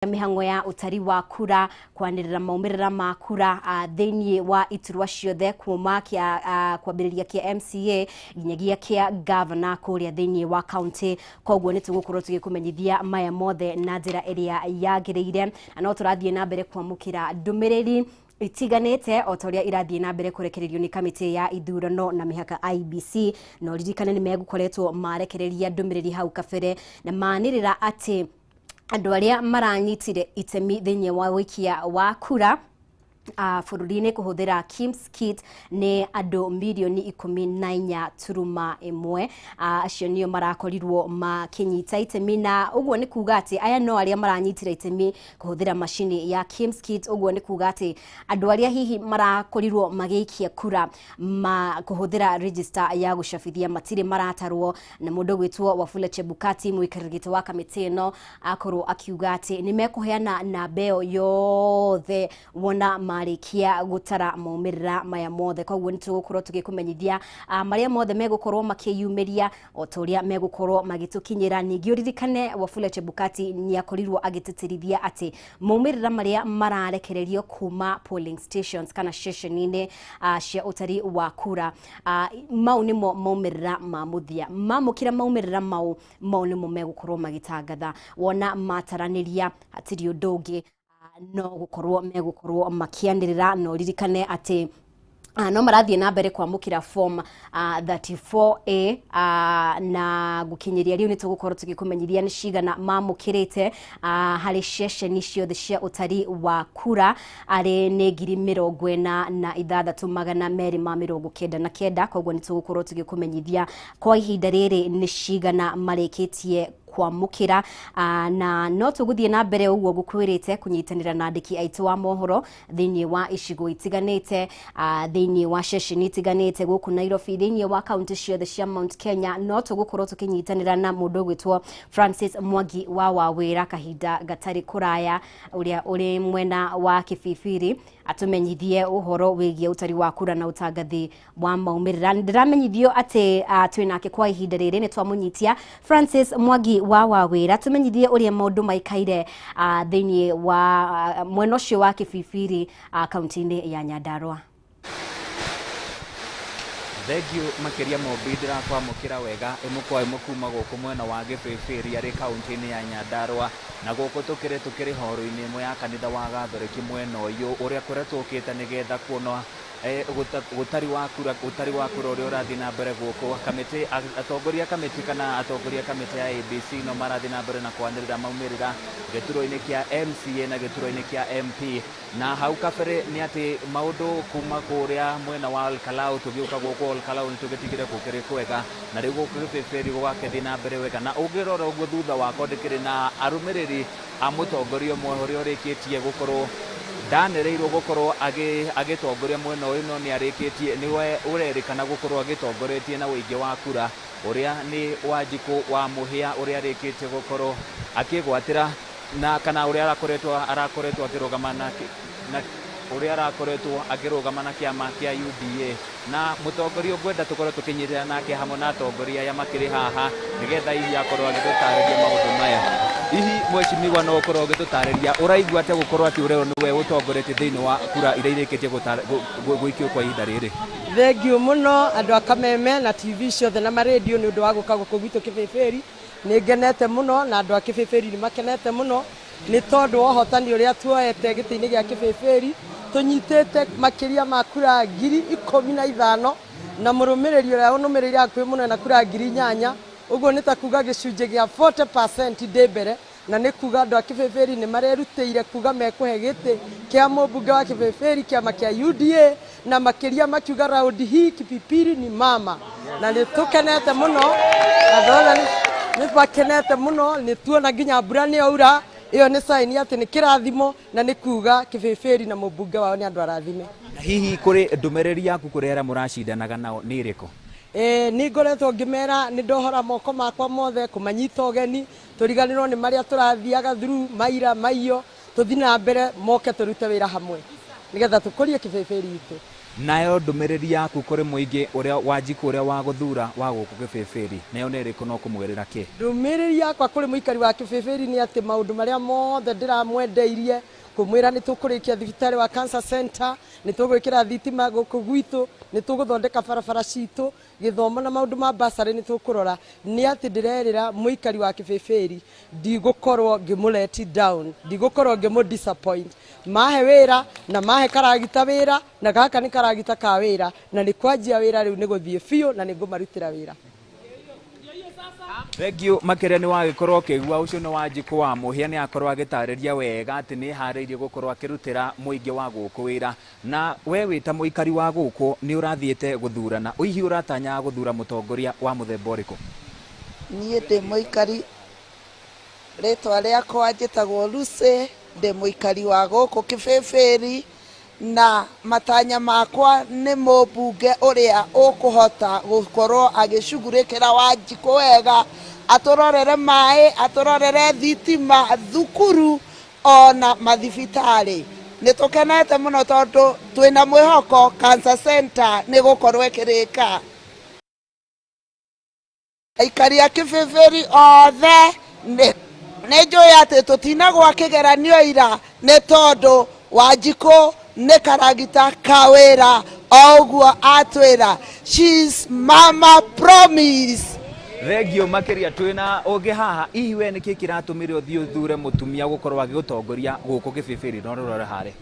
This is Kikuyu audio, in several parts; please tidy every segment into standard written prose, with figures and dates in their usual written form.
Mĩhang'o ya ũtari wa kura kwanĩrĩra maumĩrĩra ma kura thĩinĩ wa iturwa ciothe kuma kĩa kwambĩrĩria kĩa MCA nginyagia kĩa gavana kũrĩa thĩinĩ wa county. Koguo nĩ tũgũkorwo tũgĩkũmenyithia maya mothe na njĩra ĩrĩa yagĩrĩire, na no tũrathiĩ na mbere kwamũkĩra ndũmĩrĩri itiganĩte o ta ũrĩa irathiĩ na mbere kũrekererio nĩ kamĩtĩ ya ithurano na mĩhaka IEBC. Na ũririkane nĩ megũkoretwo marekereria ndũmĩrĩri hau kabere na manĩrĩra atĩ andũ arĩa maranyitire itemi thĩinĩ wa ũikia wa kura bũrũri-inĩ kũhũthĩra KIEMS kit nĩ andũ 14.1 mirioni. Acio nĩo marakorirwo makĩnyita itemi, na ũguo nĩ kuga atĩ aya no arĩa maranyitire itemi kũhũthĩra macini ya KIEMS kit. Ũguo nĩ kuga atĩ andũ arĩa hihi marakorirwo magĩikia kura ma kũhũthĩra register ya gũcabithia matirĩ maratarwo. Na mũndũ gwĩtwo Wafula Chebukati, mũikarĩri gĩtĩ wa kamĩtĩ ĩno, akorwo akiuga atĩ nĩ mekũheana namba ĩyo yothe wona marĩkia gũtara maumĩrĩra maya mothe. Koguo nĩ tũgũkorwo tũgĩkũmenyithia marĩa mothe megũkorwo makĩyumĩria o ta ũrĩa megũkorwo magĩtũkinyĩra. Ningĩ ũririkane Wafula Chebukati nĩ akorirwo agĩtĩtĩrithia atĩ maumĩrĩra marĩa mararekererio kuma polling stations kana ceceni-inĩ cia ũtari wa kura, mau nĩmo maumĩrĩra ma mũthia. Mamũkĩra maumĩrĩra mau, mau nĩmo megũkorwo magĩtangatha. Wona mataranĩria, hatirĩ ũndũ ũngĩ no gũkorwo megũkorwo makĩanĩrĩra. Na ũririkane atĩ no marathiĩ na mbere kwamũkĩra form 34A, na gũkinyĩria rĩu nĩ tũgũkorwo tũgĩkũmenyithia nĩ cigana mamũkĩrĩte harĩ ceceni ciothe cia ũtari wa kura, arĩ nĩ 46,299. Koguo nĩ tũgũkorwo tũgĩkũmenyithia kwa ihinda rĩrĩ nĩ cigana marĩkĩtie kwamũkĩra. Na no tũgũthiĩ na mbere ũguo ngũkwĩrĩte kũnyitanĩra na andĩki aitũ a mohoro thĩinĩ wa icigo itiganĩte, thĩinĩ wa ceceni itiganĩte gũkũ Nairobi, thĩinĩ wa kaunti ciothe cia Mount Kenya. No tũgũkorwo tũkĩnyitanĩra na mũndũ ũgwĩtwo Francis Mwangi wa Wawĩra kahinda gatarĩ kũraya, ũrĩa ũrĩ mwena wa Kibibiri, atũmenyithie ũhoro wĩgiĩ ũtari wa kura na ũtangathi wa maumĩrĩra. Ndĩramenyithio atĩ twĩ nake kwa ihinda rĩrĩ. Nĩ twamũnyitia Francis Mwangi wa Wawĩra, tũmenyithie ũrĩa maũndũ maikaire thĩinĩ wa mwena ũcio wa Kibibiri, kaunti-inĩ ya Nyandarua. Thengiũ makĩria Mombi, ndĩrakwamũkĩra wega ĩmwe kwa ĩmwe kuma gũkũ mwena wa Gĩbĩbĩri arĩ kaunti-inĩ ya Nyandarua. Na gũkũ tũkĩrĩ horo-inĩ ĩmwe ya kanitha wa Gathoreki mwena ũyũ, ũrĩa koretwo ũkĩte nĩgetha kuona ũtari wa kura ũrĩa ũrathiĩ na mbere gũkũ. Kamĩtĩ, atongoria kamĩtĩ kana atongoria kamĩtĩ ya IEBC no marathiĩ na mbere na kwanĩrĩra maumĩrĩra gĩturwa-inĩ kĩa MCA na gĩturwa-inĩ kĩa MP. Na hau kabere nĩ atĩ maũndũ kuma kũrĩa mwena wa Olkalau tũgĩũka gũkũ Olkalau nĩ tũgĩtigire gũkĩrĩ kwega, na rĩu gũkũ Gĩbĩbĩri gũgakĩthiĩ na mbere wega. Na ũngĩrora ũguo thutha wakwa, ndĩkĩrĩ na arũmĩrĩri a mũtongoria ũmwe ũrĩa ũrĩkĩtie gũkorwo ndanĩrĩirwo gũkorwo agĩtongoria mwena ũyũ, no nĩ arĩkĩtie, nĩwe ũrerĩkana gũkorwo agĩtongoretie na ũingĩ wa kura, ũrĩa nĩ Wanjikũ wa Mũhĩa, ũrĩa arĩkĩtie gũkorwo akĩgwatĩra na kana ũrĩa arakoretwo akĩrũgama na ũrĩa arakoretwo akĩrũgama na kĩama kĩa UDA. Na mũtongoria ũngwenda tũkorwo tũkĩnyitĩra nake hamwe na atongoria aya makĩrĩ haha, nĩgetha hihi akorwo agĩtũtarĩria maũndũ maya. Hihi mheshimiwa, no ũkorwo ũgĩtũtarĩria ũraigua atĩa gũkorwo atĩ ũrĩa nĩwe ũtongoretie thĩinĩ wa kura iria irĩkĩtie gũikio kwa ihinda rĩrĩ? Thengiũ mũno andũ a Kameme na TV ciothe na marendio nĩ ũndũ wa gũka gũkũ gwitũ Kĩbĩbĩri. Nĩ ngenete mũno na andũ a Kĩbĩbĩri nĩ makenete mũno nĩ tondũ wa ũhotani ũrĩa tuoete gĩtĩ-inĩ gĩa Kĩbĩbĩri. Tũnyitĩte makĩria ma kura 15,000, na mũrũmĩrĩri ũrĩa ũnũmĩrĩire hakuhĩ mũno na kura 8,000. Ũguo nĩ ta kuga gĩcunjĩ gĩa 40% ndĩ mbere, na nĩ kuga andũ a Kĩbĩbĩri nĩ marerutĩire kuga mekũhe gĩtĩ kĩa mũmbunge wa Kĩbĩbĩri kĩama kĩa UDA, na makĩria makiuga raundi hii Kipipiri ni mama. Na nĩ tũkenete mũno, andũ othe nĩ makenete mũno. Nĩ tuona nginya mbura nĩ yaura, ĩyo nĩ sign atĩ nĩ kĩrathimo, na nĩ kuga Kĩbĩbĩri na mũmbunge wao nĩ andũ arathime. Na hihi kũrĩ ndũmĩrĩri yaku kũrĩ arĩa mũracindanaga nao nĩ ĩrĩkũ? Ĩĩ, nĩ ngoretwo ngĩmera nĩ ndohora moko makwa mothe kũmanyita ũgeni, tũriganĩrwo nĩ marĩa tũrathiaga through maira maiyo, tũthiĩ na mbere, moke tũrute wĩra hamwe nĩgetha tũkũrie Kĩbĩbĩri itũ. Nayo ndũmĩrĩri yaku kũrĩ mũingĩ ũrĩa Wanjikũ ũrĩa wa gũthura wa gũkũ Kĩbĩbĩri nayo nĩ ĩrĩkũ no kũmwĩrĩra kĩ? Ndũmĩrĩri yakwa kũrĩ mũikari wa Kĩbĩbĩri nĩ atĩ maũndũ marĩa mothe ndĩramwendeirie kũmwĩra nĩ tũkũrĩkia thibitarĩ wa Cancer Center, nĩ tũgwĩkĩra thitima gũkũ gwitũ, nĩ tũgũthondeka barabara citũ, gĩthomo na maũndũ ma basarĩ nĩ tũkũrora, nĩ atĩ ndĩrerĩra mũikari wa Kĩbĩbĩri ndigũkorwo ngĩmũ let down, ndigũkorwo ngĩmũ disappoint. Mahe wĩra na mahe karagita wĩra, na gaka nĩ karagita ka wĩra, na nĩ kwanjia wĩra rĩu nĩ gũthiĩ biũ na nĩ ngũmarutĩra wĩra. Thank you makĩria nĩ wagĩkorwo ũkĩigua ũcio nĩ Wanjikũ wa Mũhĩa nĩ akorwo agĩtarĩria wega atĩ nĩ harĩirie gũkorwo akĩrutĩra mũingĩ wa gũkũ wĩra. Na we wĩ ta mũikari wa gũkũ nĩ ũrathiĩte gũthurana, hihi ũratanyaga gũthura mũtongoria wa mũthemba ũrĩkũ? Niĩ ndĩ mũikari, rĩtwa rĩakwa njĩtagwo Lucy, ndĩ mũikari wa gũkũ Kĩbĩbĩri, na matanya makwa nĩ mũmbunge ũrĩa ũkũhota gũkorwo agĩcugurĩkĩra Wanjikũ wega, atũrorere maĩ, atũrorere thitima, thukuru ona mathibitarĩ. Nĩ tũkenete mũno tondũ twĩna mwĩhoko Cancer Center nĩ gũkorwo ĩkĩrĩka. Aikari a Kĩbĩbĩri othe nĩ njũĩ atĩ tũtinagwa kĩgeranio ira nĩ tondũ Wanjikũ nĩ karagita ka wĩra o ũguo atwĩra. She's mama promise. Thengio makĩria twĩna ũngĩ haha, hihi we nĩkĩ kĩratũmire ũthiĩ ũthure mũtumia gũkorwo agĩgũtongoria gũkũ Kĩbĩbĩri? No rũrore harĩa.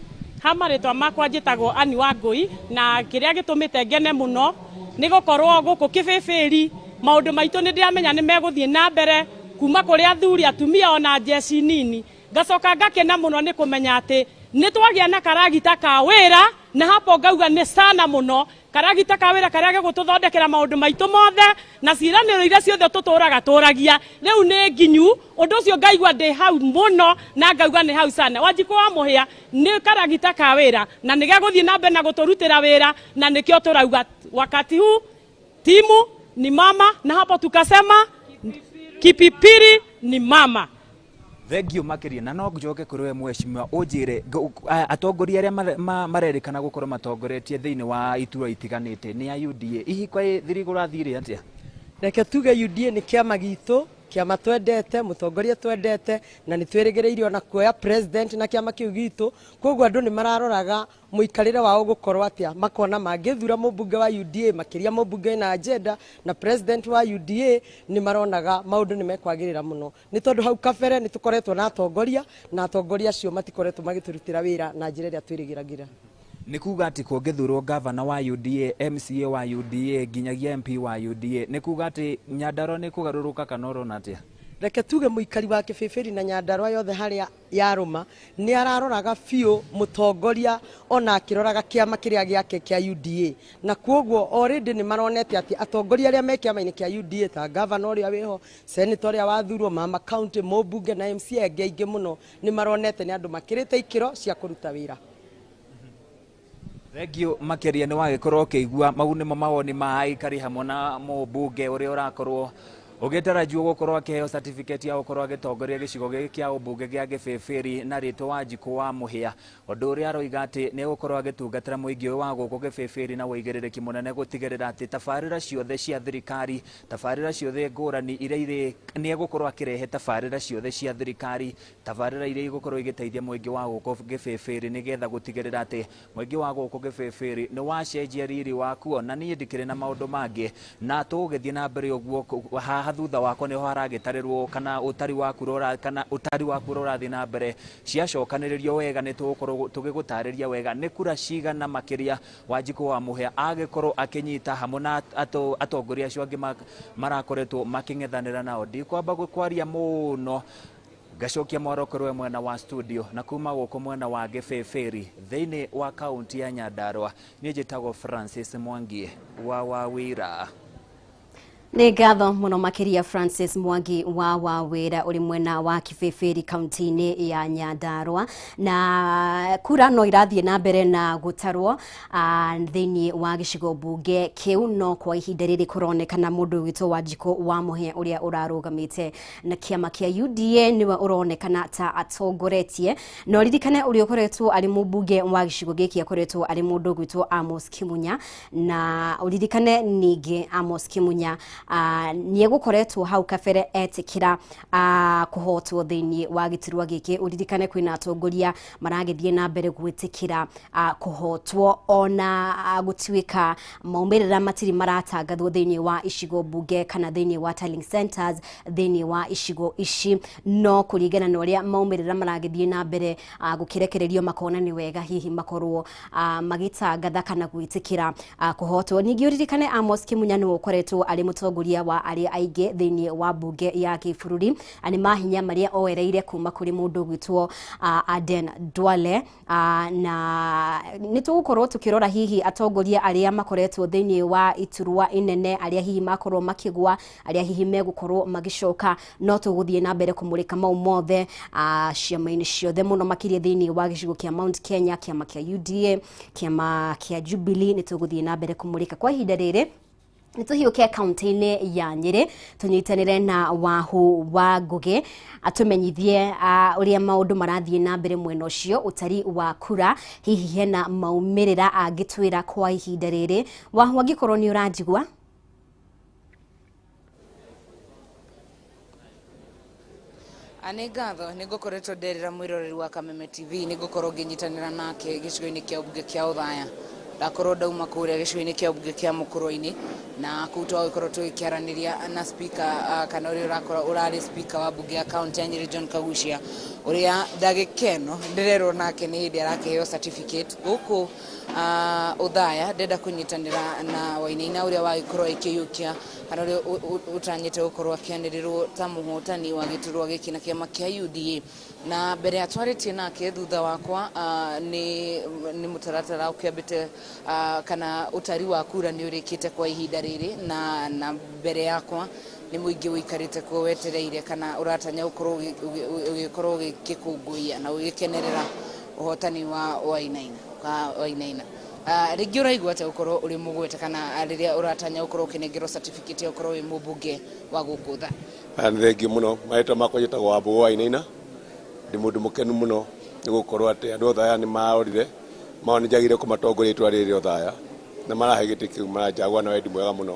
Ha marĩtwa makwa njĩtagwo Ann Wangũi, na kĩrĩa gĩtũmĩte ngene mũno nĩ gũkorwo gũkũ Kĩbĩbĩri maũndũ maitũ nĩ ndĩramenya nĩ megũthiĩ na mbere kuma kũrĩ athuri, atumia ona njeci nini. Ngacoka ngakena mũno nĩ kũmenya atĩ nĩ twagĩa na karagita ka wĩra, na hapo ngauga nĩ sana mũno karagita ka wĩra karĩa gegũtũthondekera maũndũ maitũ mothe na ciĩranĩro iria ciothe tũtũraga tũragia rĩu nĩ nginyu. Ũndũ ũcio ngaigua ndĩ hau mũno na ngauga nĩ hau sana. Wanjikũ wa Mũhĩa nĩ karagita ka wĩra na nĩ gegũthiĩ na mbere na gũtũrutĩra wĩra, na nĩkĩo tũrauga wakati huu timu ni mama, na hapo tukasema Kipipiri ni mama. Thengio makĩria na no njoke kũrĩ we mheshimiwa ũnjĩre atongoria arĩa marerĩkana gũkorwo matongoretie thĩinĩ wa iturwa itiganĩte nĩ a UDA, hihi kwa thiri kũrathire atĩa? Reke tuge UDA nĩ kĩama gitũ, kĩama twendete, mũtongoria twendete, na nĩ twĩrĩgĩrĩire ona kuoya president na kĩama kĩu gitũ. Koguo andũ nĩ mararoraga mũikarĩre wao gũkorwo atĩa, makona mangĩthura mũmbunge wa UDA makĩria mũmbunge na agenda na president wa UDA nĩ maronaga maũndũ nĩ mekwagĩrĩra mũno, nĩ tondũ hau kabere nĩ tũkoretwo na atongoria, na atongoria acio matikoretwo magĩtũrutĩra wĩra na njĩra ĩrĩa twĩrĩgĩragĩra. Nĩ kuga atĩ kũngĩthurwo gavana wa UDA, MCA wa UDA nginyagia MP wa UDA, nĩ kuga atĩ Nyandarua nĩ kũgarũrũka kana ũrona atĩa? Reke tuge mũikari wa Kĩbĩbĩri na Nyandarua yothe harĩa yarũma nĩ araroraga biũ mũtongoria ona akĩroraga kĩama kĩrĩa gĩake kĩa UDA, na koguo already nĩ maronete atĩ atongoria arĩa me kĩama-inĩ kĩa UDA ta gavana ũrĩa wĩho, senator ũrĩa wathurwo, mama county, mũmbunge na MCA angĩ aingĩ mũno nĩ maronete nĩ andũ makĩrĩte ikĩro cia kũruta wĩra. Thengio makĩria nĩ wagĩkorwo ũkĩigua mau nĩmo mawoni ma aikari hamwe na mũmbunge ũrĩa ũrakorwo ũgĩtarajiwo gũkorwo akĩheo certificate ya gũkorwo agĩtongoria gĩcigo gĩkĩ kĩa ũmbunge gĩa Kĩbĩbĩri na rĩtwa Wanjikũ wa Mũhĩa, ũndũ ũrĩa aroiga atĩ nĩ egũkorwo agĩtungatĩra mũingĩ ũyũ wa gũkũ Kĩbĩbĩri na ũigĩrĩrĩki mũnene gũtigĩrĩra atĩ tabarĩra ciothe cia thirikari, tabarĩra ciothe ngũrani iria irĩ, nĩ egũkorwo akĩrehe tabarĩra ciothe cia thirikari, tabarĩra iria igũkorwo igĩteithia mũingĩ wa gũkũ Kĩbĩbĩri nĩgetha gũtigĩrĩra atĩ mũingĩ wa gũkũ Kĩbĩbĩri nĩ wacenjia riri wakuo. Na niĩ ndikĩrĩ na maũndũ mangĩ na tũgũgĩthiĩ na mbere ũguo haha thutha wakwa nĩho haragĩtarĩrwo kana ũtari wa kura kana ũtari wa kura ũrathiĩ na mbere, ciacokanĩrĩrio wega nĩ tũgũkorwo tũgĩgũtarĩria wega nĩ kura cigana makĩria Wanjikũ wa Mũhĩa agĩkorwo akĩnyita hamwe na atongoria acio angĩ marakoretwo makĩng'ethanĩra nao. Ndikwamba kwaria mũno, ngacokia mwaro kũrĩ mwena wa studio na kuma gũkũ mwena wa Kĩbĩbĩri thĩinĩ wa kaunti ya Nyandarua, niĩ njĩtagwo Francis Mwangi wa Wawira. Nĩ ngatho mũno makĩria Francis Mwangi wa Wawĩra ũrĩ mwena wa Kibĩbĩri kaunti-inĩ ya Nyandarua. Na kura no irathiĩ na mbere na gũtarwo thĩinĩ wa gĩcigo mbunge kĩu, no kwa ihinda rĩrĩ kũronekana mũndũ witũ Wanjikũ wa Mũhĩa ũrĩa ũrarũgamĩte na kĩama kĩa UDA nĩwe ũronekana ta atongoretie. Na ũririkane ũrĩa ũkoretwo arĩ mũmbunge wa gĩcigo gĩkĩ akoretwo arĩ mũndũ ũgwĩtwo Amos Kimunya, na ũririkane ningĩ Amos Kimunya nĩ egũkoretwo hau kabere etĩkĩra kũhotwo thĩinĩ wa gĩturwa gĩkĩ. Ũririkane kwĩna atongoria maragĩthiĩ na mbere gwĩtĩkĩra kũhotwo ona gũtuĩka maumĩrĩra matirĩ maratangathwo thĩinĩ wa icigo mbunge kana thĩinĩ wa tallying centers thĩinĩ wa icigo ici, no kũringana na ũrĩa maumĩrĩra maragĩthiĩ na mbere gũkĩrekererio makona nĩ wega hihi makorwo magĩtangatha kana gwĩtĩkĩra kũhotwo. Ningĩ ũririkane Amos Kimunya nĩwe ũkoretwo arĩ mũtongoria wa arĩa aingĩ thĩinĩ wa mbunge ya kĩbũrũri, nĩ mahinya marĩa oereire kuma kũrĩ mũndũ ũgwĩtwo Aden Duale. Na nĩ tũgũkorwo tũkĩrora hihi atongoria arĩa makoretwo thĩinĩ wa iturwa inene, arĩa hihi makorwo makĩgwa, arĩa hihi megũkorwo magĩcoka, no tũgũthiĩ na mbere kũmũrĩka mau mothe ciama-inĩ ciothe mũno makĩria thĩinĩ wa gĩcigo kĩa Mount Kenya, kĩama kĩa UDA, kĩama kĩa Jubilee, nĩ tũgũthiĩ na mbere kũmũrĩka. Kwa ihinda rĩrĩ nĩ tũhiũke kaunti-inĩ ya Nyĩrĩ tũnyitanĩre na Wahu wa Ngũgĩ atũmenyithie ũrĩa maũndũ marathiĩ na mbere mwena ũcio, ũtari wa kura, hihi hena maumĩrĩra angĩtwĩra kwa ihinda rĩrĩ. Wahu, angĩkorwo nĩ ũranjigua. Nĩ ngatho nĩ ngũkoretwo nderera mwĩroreri wa Kameme TV, nĩ ngũkorwo ngĩnyitanĩra nake gĩcigo-inĩ kĩa mbunge kĩa Othaya. Ndakorwo ndauma kũrĩa gĩcigo-inĩ kĩa mbunge kĩa Mũkũrwe-inĩ, na kũu twagĩkorwo tũgĩkĩaranĩria na speaker kana ũrĩa ũrakorwo ũrarĩ speaker wa mbunge ya kaunti ya Nyĩrĩ John Kagucia, ũrĩa ndagĩka ĩno ndĩrerwo nake nĩ hĩndĩ arakĩheo certificate gũkũ Othaya. Ndenda kũnyitanĩra na Wainaina ũrĩa wagĩkorwo akĩiyũkia kana ũrĩa ũtanyĩte gũkorwo akĩanĩrĩrwo ta mũhotani wa gĩturwa gĩkĩ na kĩama kĩa UDA. Na mbere ya twarĩtie nake, thutha wakwa nĩ mũtaratara ũkĩambĩte kana ũtari wa kura nĩ ũrĩkĩte kwa ihinda rĩrĩ, na mbere yakwa nĩ mũingĩ ũikarĩte kuo wetereire kana ũratanya gũkorwo ũgĩkorwo ũgĩkũngũiya na ũgĩkenerera ũhotani wa Wainaina ka Wainaina. Rĩngĩ ũraigua atĩa gũkorwo ũrĩ mũgwete kana rĩrĩa ũratanya gũkorwo ũkĩnengerwo certificate ya gũkorwo wĩ mũmbunge wa gũkũ Othaya? Nĩ thengiũ mũno. Marĩtwa makwa njĩtagwo Wambũgũ Wainaina. Ndĩ mũndũ mũkenu mũno nĩ gũkorwo atĩ andũ Othaya nĩ marorire mao nĩ njagĩrĩire kũmatongoria itũra rĩrĩ rĩa Othaya, na marahe gĩtĩ kĩu, maranjagũra na wendi mwega mũno.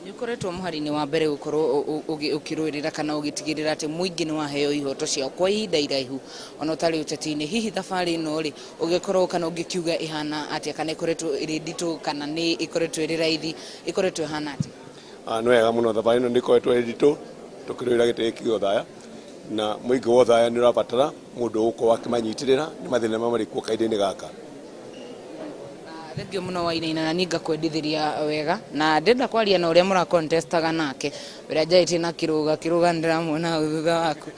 Nĩ ũkoretwo mũhari-inĩ wa mbere gũkorwo ũkĩrũĩrĩra kana ũgĩtigĩrĩra atĩ mũingĩ nĩ waheo ihoto ciao kwa ihinda iraihu ona ũtarĩ ũteti-inĩ. Hihi thabarĩ ĩno rĩ, ũgĩkorwo kana ũngĩkiuga ĩhana atĩa, kana ĩkoretwo ĩrĩ nditũ kana nĩ ĩkoretwo ĩrĩ raithi, ĩkoretwo ĩhana atĩa? Nĩ wega mũno, thabarĩ ĩno nĩ ĩkoretwo ĩrĩ nditũ tũkĩrũĩra gĩtĩ gĩkĩ gĩa Othaya, na mũingĩ wa Othaya nĩ ũrabatara mũndũ ũgũkorwo akĩmanyitĩrĩra nĩ mathĩna marĩa marĩ kuo kahinda-inĩ gaka. Thengiũ mũno Wainaina, na niĩ ngakwendithĩria wega, na ndĩrenda kwaria na ũrĩa mũrakontestaga nake ũrĩa njarĩtie na Kĩrũga. Kĩrũga, nĩndĩramuona hau thutha waku.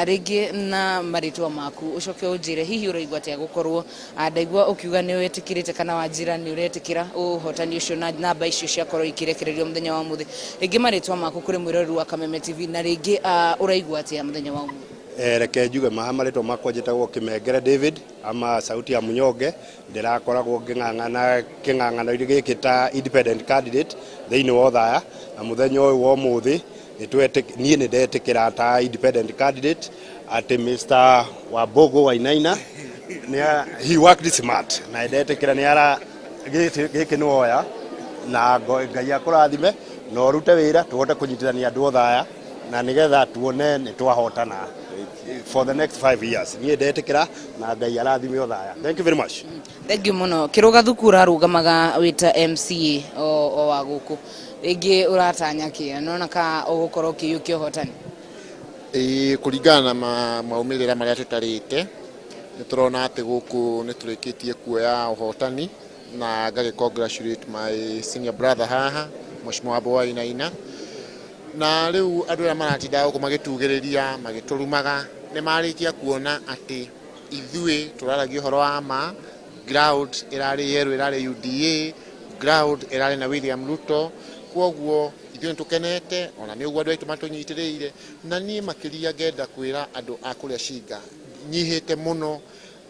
Rĩngĩ na marĩtwa maku ũcoke ũnjĩre hihi ũraigua atĩa gũkorwo ndaigua ũkiuga nĩ wĩtĩkĩrĩte kana wanjĩra nĩ ũretĩkĩra ũhotani ũcio na namba icio ciakorwo ikĩrekererio mũthenya wa ũmũthĩ. Rĩngĩ marĩtwa maku kũrĩ mwĩroreri wa Kameme TV, na rĩngĩ ũraigua atĩa mũthenya wa ũmũthĩ? Reke njuge ma marĩtwa makwa njĩtagwo Kĩmengere David ama Sauti ya Mũnyonge. Ndĩrakoragwo ngĩng'ang'ana kĩng'ang'ano-inĩ gĩkĩ ta independent candidate thĩinĩ wa Othaya, na mũthenya ũyũ wa ũmũthĩ niĩ nĩ ndetĩkĩra ta independent candidate atĩ Mr. Wambugu Wainaina he worked smart, na ndetĩkĩra nĩ ara gĩkĩ nĩ woya, na Ngai akũrathime na ũrute wĩra tũhote kũnyitithania andũ Othaya na nĩgetha tuone nĩ twahotana for the next 5 years. Niĩ ndetĩkĩra na Ngai arathime Othaya. Thank you very much. Thank you mũno. Kĩrũga Thuku, ũrarũgamaga wĩ ta MCA o wa gũkũ, rĩngĩ ũratanya kĩ? Nona ka ũgũkorwo ũkĩiyũkia ũhotani? Ĩĩ, kũringana na maumĩrĩra marĩa tũtarĩte, nĩ tũrona atĩ gũkũ nĩ tũrĩkĩtie kuoya ũhotani, na ngagĩ congratulate my senior brother haha, Mheshimiwa Wambũgũ Wainaina. Na rĩu andũ arĩa maratinda gũkũ magĩtugĩrĩria magĩtũrumaga nĩ marĩkia kuona atĩ ithuĩ tũraragia ũhoro wa ma. Ground ĩrarĩ yerũ, ĩrarĩ UDA, ground ĩrarĩ na William Ruto. Kwoguo ithuĩ nĩtũkenete ona nĩ ũguo andũ aitũ matũnyitĩrĩire, na niĩ makĩria ngenda kwĩra andũ a kũrĩa Cinga nyihĩte mũno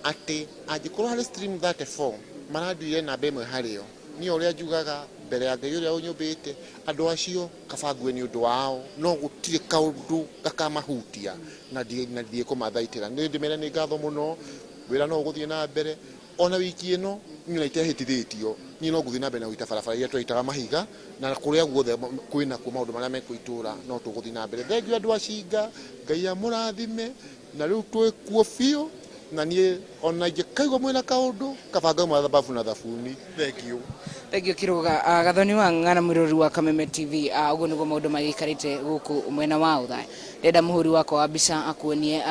atĩ angĩkorwo harĩ stream 34 maranduire namba ĩmwe harĩo, niĩ ũrĩa njugaga mbere ya Ngai ũrĩa ũnyũmbĩte, andũ acio kaba ngue nĩ ũndũ wao, no gũtirĩ kaũndũ gakamahutia na ndiĩ kũmathaitĩra. Nĩ ndĩmere nĩ ngatho mũno, wĩra no ũgũthiĩ na mbere ona wiki ĩno niĩ na itehĩtithĩtio, niĩ no ngũthiĩ na mbere na gũita barabara iria tũraitaga mahiga na kũrĩa guothe kwĩna kuo maũndũ marĩa mekwo itũra no tũgũthiĩ na mbere. Thengiũ andũ a Cinga, Ngai amũrathime, na rĩu twĩ kuo biũ, na niĩ ona ingĩkaigua mwĩna kaũndũ kaba ngauma thababu na thabuni. Thengiũ. Thengiũ Kiruga. Gathoni wa Ng'ana mwĩrori wa Kameme TV, ũguo nĩguo maũndũ magĩikarĩte gũkũ mwena wa Othaya. Ndĩrenda mũhũri wakwa wa mbica akuonie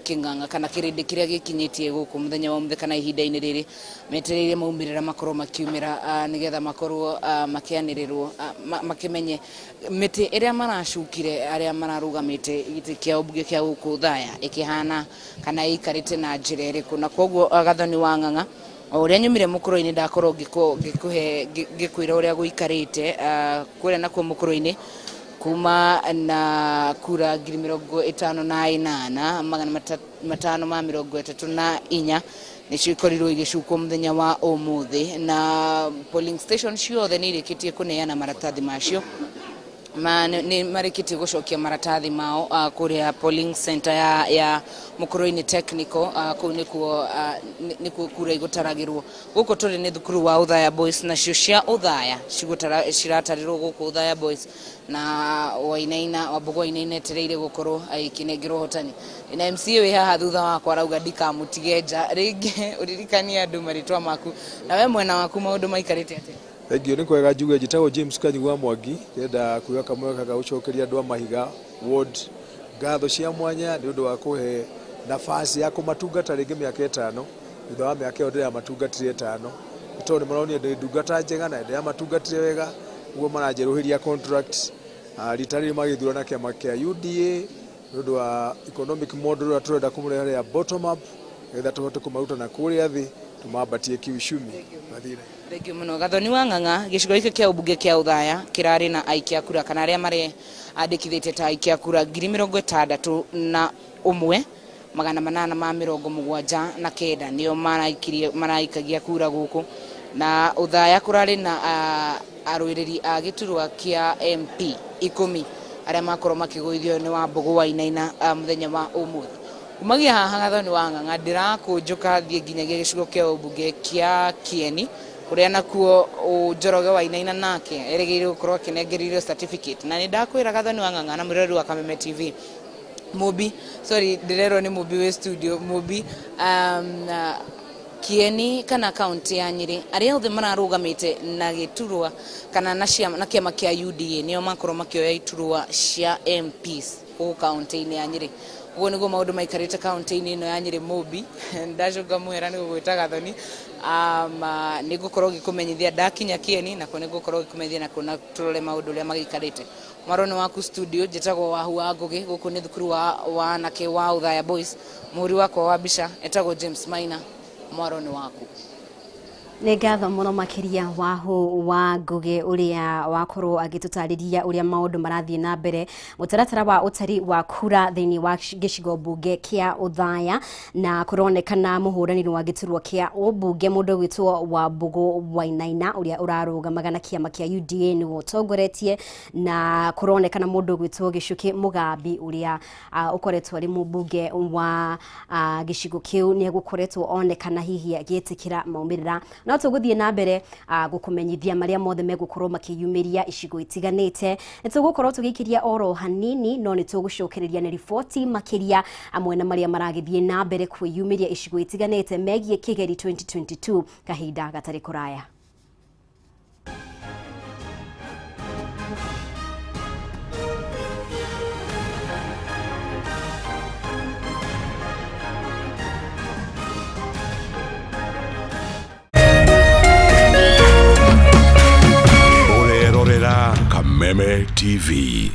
kĩng'ang'a kana kĩrĩndĩ kĩrĩa gĩkinyĩtie gũkũ mũthenya wa ũmũthĩ kana ihinda-inĩ rĩrĩ, metereire maumĩrĩra makorwo makiumĩra nĩgetha makorwo makĩanĩrĩrwo, makĩmenye mĩtĩ ĩrĩa maracukire arĩa mararũgamĩte gĩtĩ kĩa ũmbunge kĩa gũkũ Othaya ĩkĩhana kana ĩikarĩte na njĩra ĩrĩkũ. Na koguo Gathoni wa Ng'ang'a, o ũrĩa nyumire mũkũrũ-inĩ ndakorwo ngĩkũhe ngĩkwĩra ũrĩa gũikarĩte kũrĩa nakuo mũkũrũ-inĩ kuma na kura 58,534 nĩcio ikorirwo igĩcukwo mũthenya wa ũmũthĩ, na polling station ciothe nĩ irĩkĩtie kũneana maratathi macio, nĩ marĩkĩtie gũcokia maratathi mao kũrĩa polling center ya Mũkũrũ-inĩ Technical. Kũu nĩkuo kura igũtaragĩrwo. Gũkũ tũrĩ nĩ thukuru wa Othaya Boys, nacio cia Othaya ciratarĩrwo gũkũ Othaya Boys, na Wainaina Wambugu Wainaina etereire gũkorwo agĩkĩnengerwo ũhotani. Na MCA wĩ haha thutha wakwa arauga ndikamũtige nja rĩngĩ, ũririkanie andũ marĩtwa maku na we mwena waku maũndũ maikarĩte atĩa? Thengiũ. Nĩ kwega njuge njĩtagwo James Kanyugwa Mwangi, ndĩrenda kuoya kamweke ga gũcokeria andũ a Mahiga ward ngatho cia mwanya nĩ ũndũ wa kũhe nafasi ya kũmatungata rĩngĩ mĩaka 5 thutha wa mĩaka ĩyo ndĩramatungatire 5, nĩ tondũ nĩ maronire ndĩ ndungata njega na ndĩramatungatire wega, ũguo maranjerũhĩria contract. Rita rĩrĩ magĩthurana kĩama kĩa UDA nĩ ũndũ wa economic model ũrĩa tũrenda kũmũrehe ya bottom up, nĩgetha tũhote kũmaruta na kũrĩa thĩ tũmambatie kiuchumi. Thengiũ mũno Gathoni wa Ng'ang'a. Gĩcigo gĩkĩ kĩa ũmbunge kĩa Othaya kĩrarĩ na aikia kura kana arĩa marĩ andĩkithĩtie ta aikia kura 61,879 nĩo maraikagia kura gũkũ. Na Othaya kũrarĩ na arũĩrĩri a gĩturwa kĩa MP 10 arĩa makorwo makĩgũithio nĩ Wambugu Wainaina mũthenya wa ũmũthĩ. Kumagia haha Gathoni wa Ng'ang'a ndĩrakũnjũka thiĩ nginyagia gĩcigo kĩa ũmbunge kĩa Kieni kũrĩa nakuo Njoroge Wainaina nake erĩgĩrĩire gũkorwo akĩnengererio certificate. Na nĩ ndakwĩra Gathoni wa Ng'ang'a na mwĩroreri wa Kameme TV, Mũmbi, sorry, ndĩrerwo nĩ Mũmbi wĩ studio, Mũmbi, Kieni kana kaunti ya Nyĩrĩ arĩa othe mararũgamĩte na gĩturwa kana na kĩama kĩa UDA nĩo makorwo makĩoya iturwa cia MPs gũkũ kaunti-inĩ ya Nyĩrĩ. Ũguo nĩguo maũndũ maikarĩte kaunti-inĩ ĩno ya Nyĩrĩ. Mũmbi, ndacoka mũhera nĩ gũgwĩta Gathoni, nĩ ngũkorwo ngĩkũmenyithia ndakinya Kieni, nakuo nĩ ngũkorwo ngĩkũmenyithia nakuo na tũrore maũndũ ũrĩa magĩikarĩte. Mwaro nĩ waku studio, njĩtagwo Wahu wa Ngũgĩ, gũkũ nĩ thukuru wa anake wa Othaya Boys. Mũhũri wakwa wa mbica etagwo James Maina. Mwaro nĩ waku. Nĩ ngatho mũno makĩria Wahu wa Ngũgĩ ũrĩa wakorwo agĩtũtarĩria ũrĩa maũndũ marathiĩ na mbere mũtaratara wa ũtari wa kura thĩinĩ wa gĩcigo mbunge kĩa Othaya, na kũronekana mũhũranĩri wa gĩturwa kĩa ũmbunge mũndũ ũgwĩtwo Wambugu Wainaina ũrĩa ũrarũgamaga na kĩama kĩa UDA nĩwe ũtongoretie, na kũronekana mũndũ ũgwĩtwo Gĩcukĩ Mũgambi ũrĩa ũkoretwo arĩ mũmbunge wa gĩcigo kĩu nĩ egũkoretwo onekana hihi agĩtĩkĩra maumĩrĩra. No tũgũthiĩ na mbere gũkũmenyithia marĩa mothe megũkorwo makĩyumĩria icigo itiganĩte. Nĩ tũgũkorwo tũgĩikĩria oro hanini, no nĩ tũgũcokereria na riboti makĩria amwe na marĩa maragĩthiĩ na mbere kwĩyumĩria icigo itiganĩte megiĩ Kĩgeri 2022 kahinda gatarĩ kũraya. Kameme TV.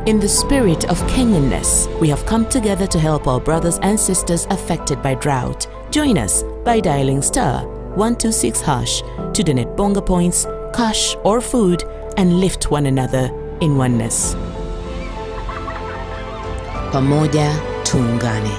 In the spirit of Kenyanness, we have come together to help our brothers and sisters affected by drought. Join us by dialing *126# to donate Bonga points, cash, or food and lift one another in oneness. Pamoja tuungane.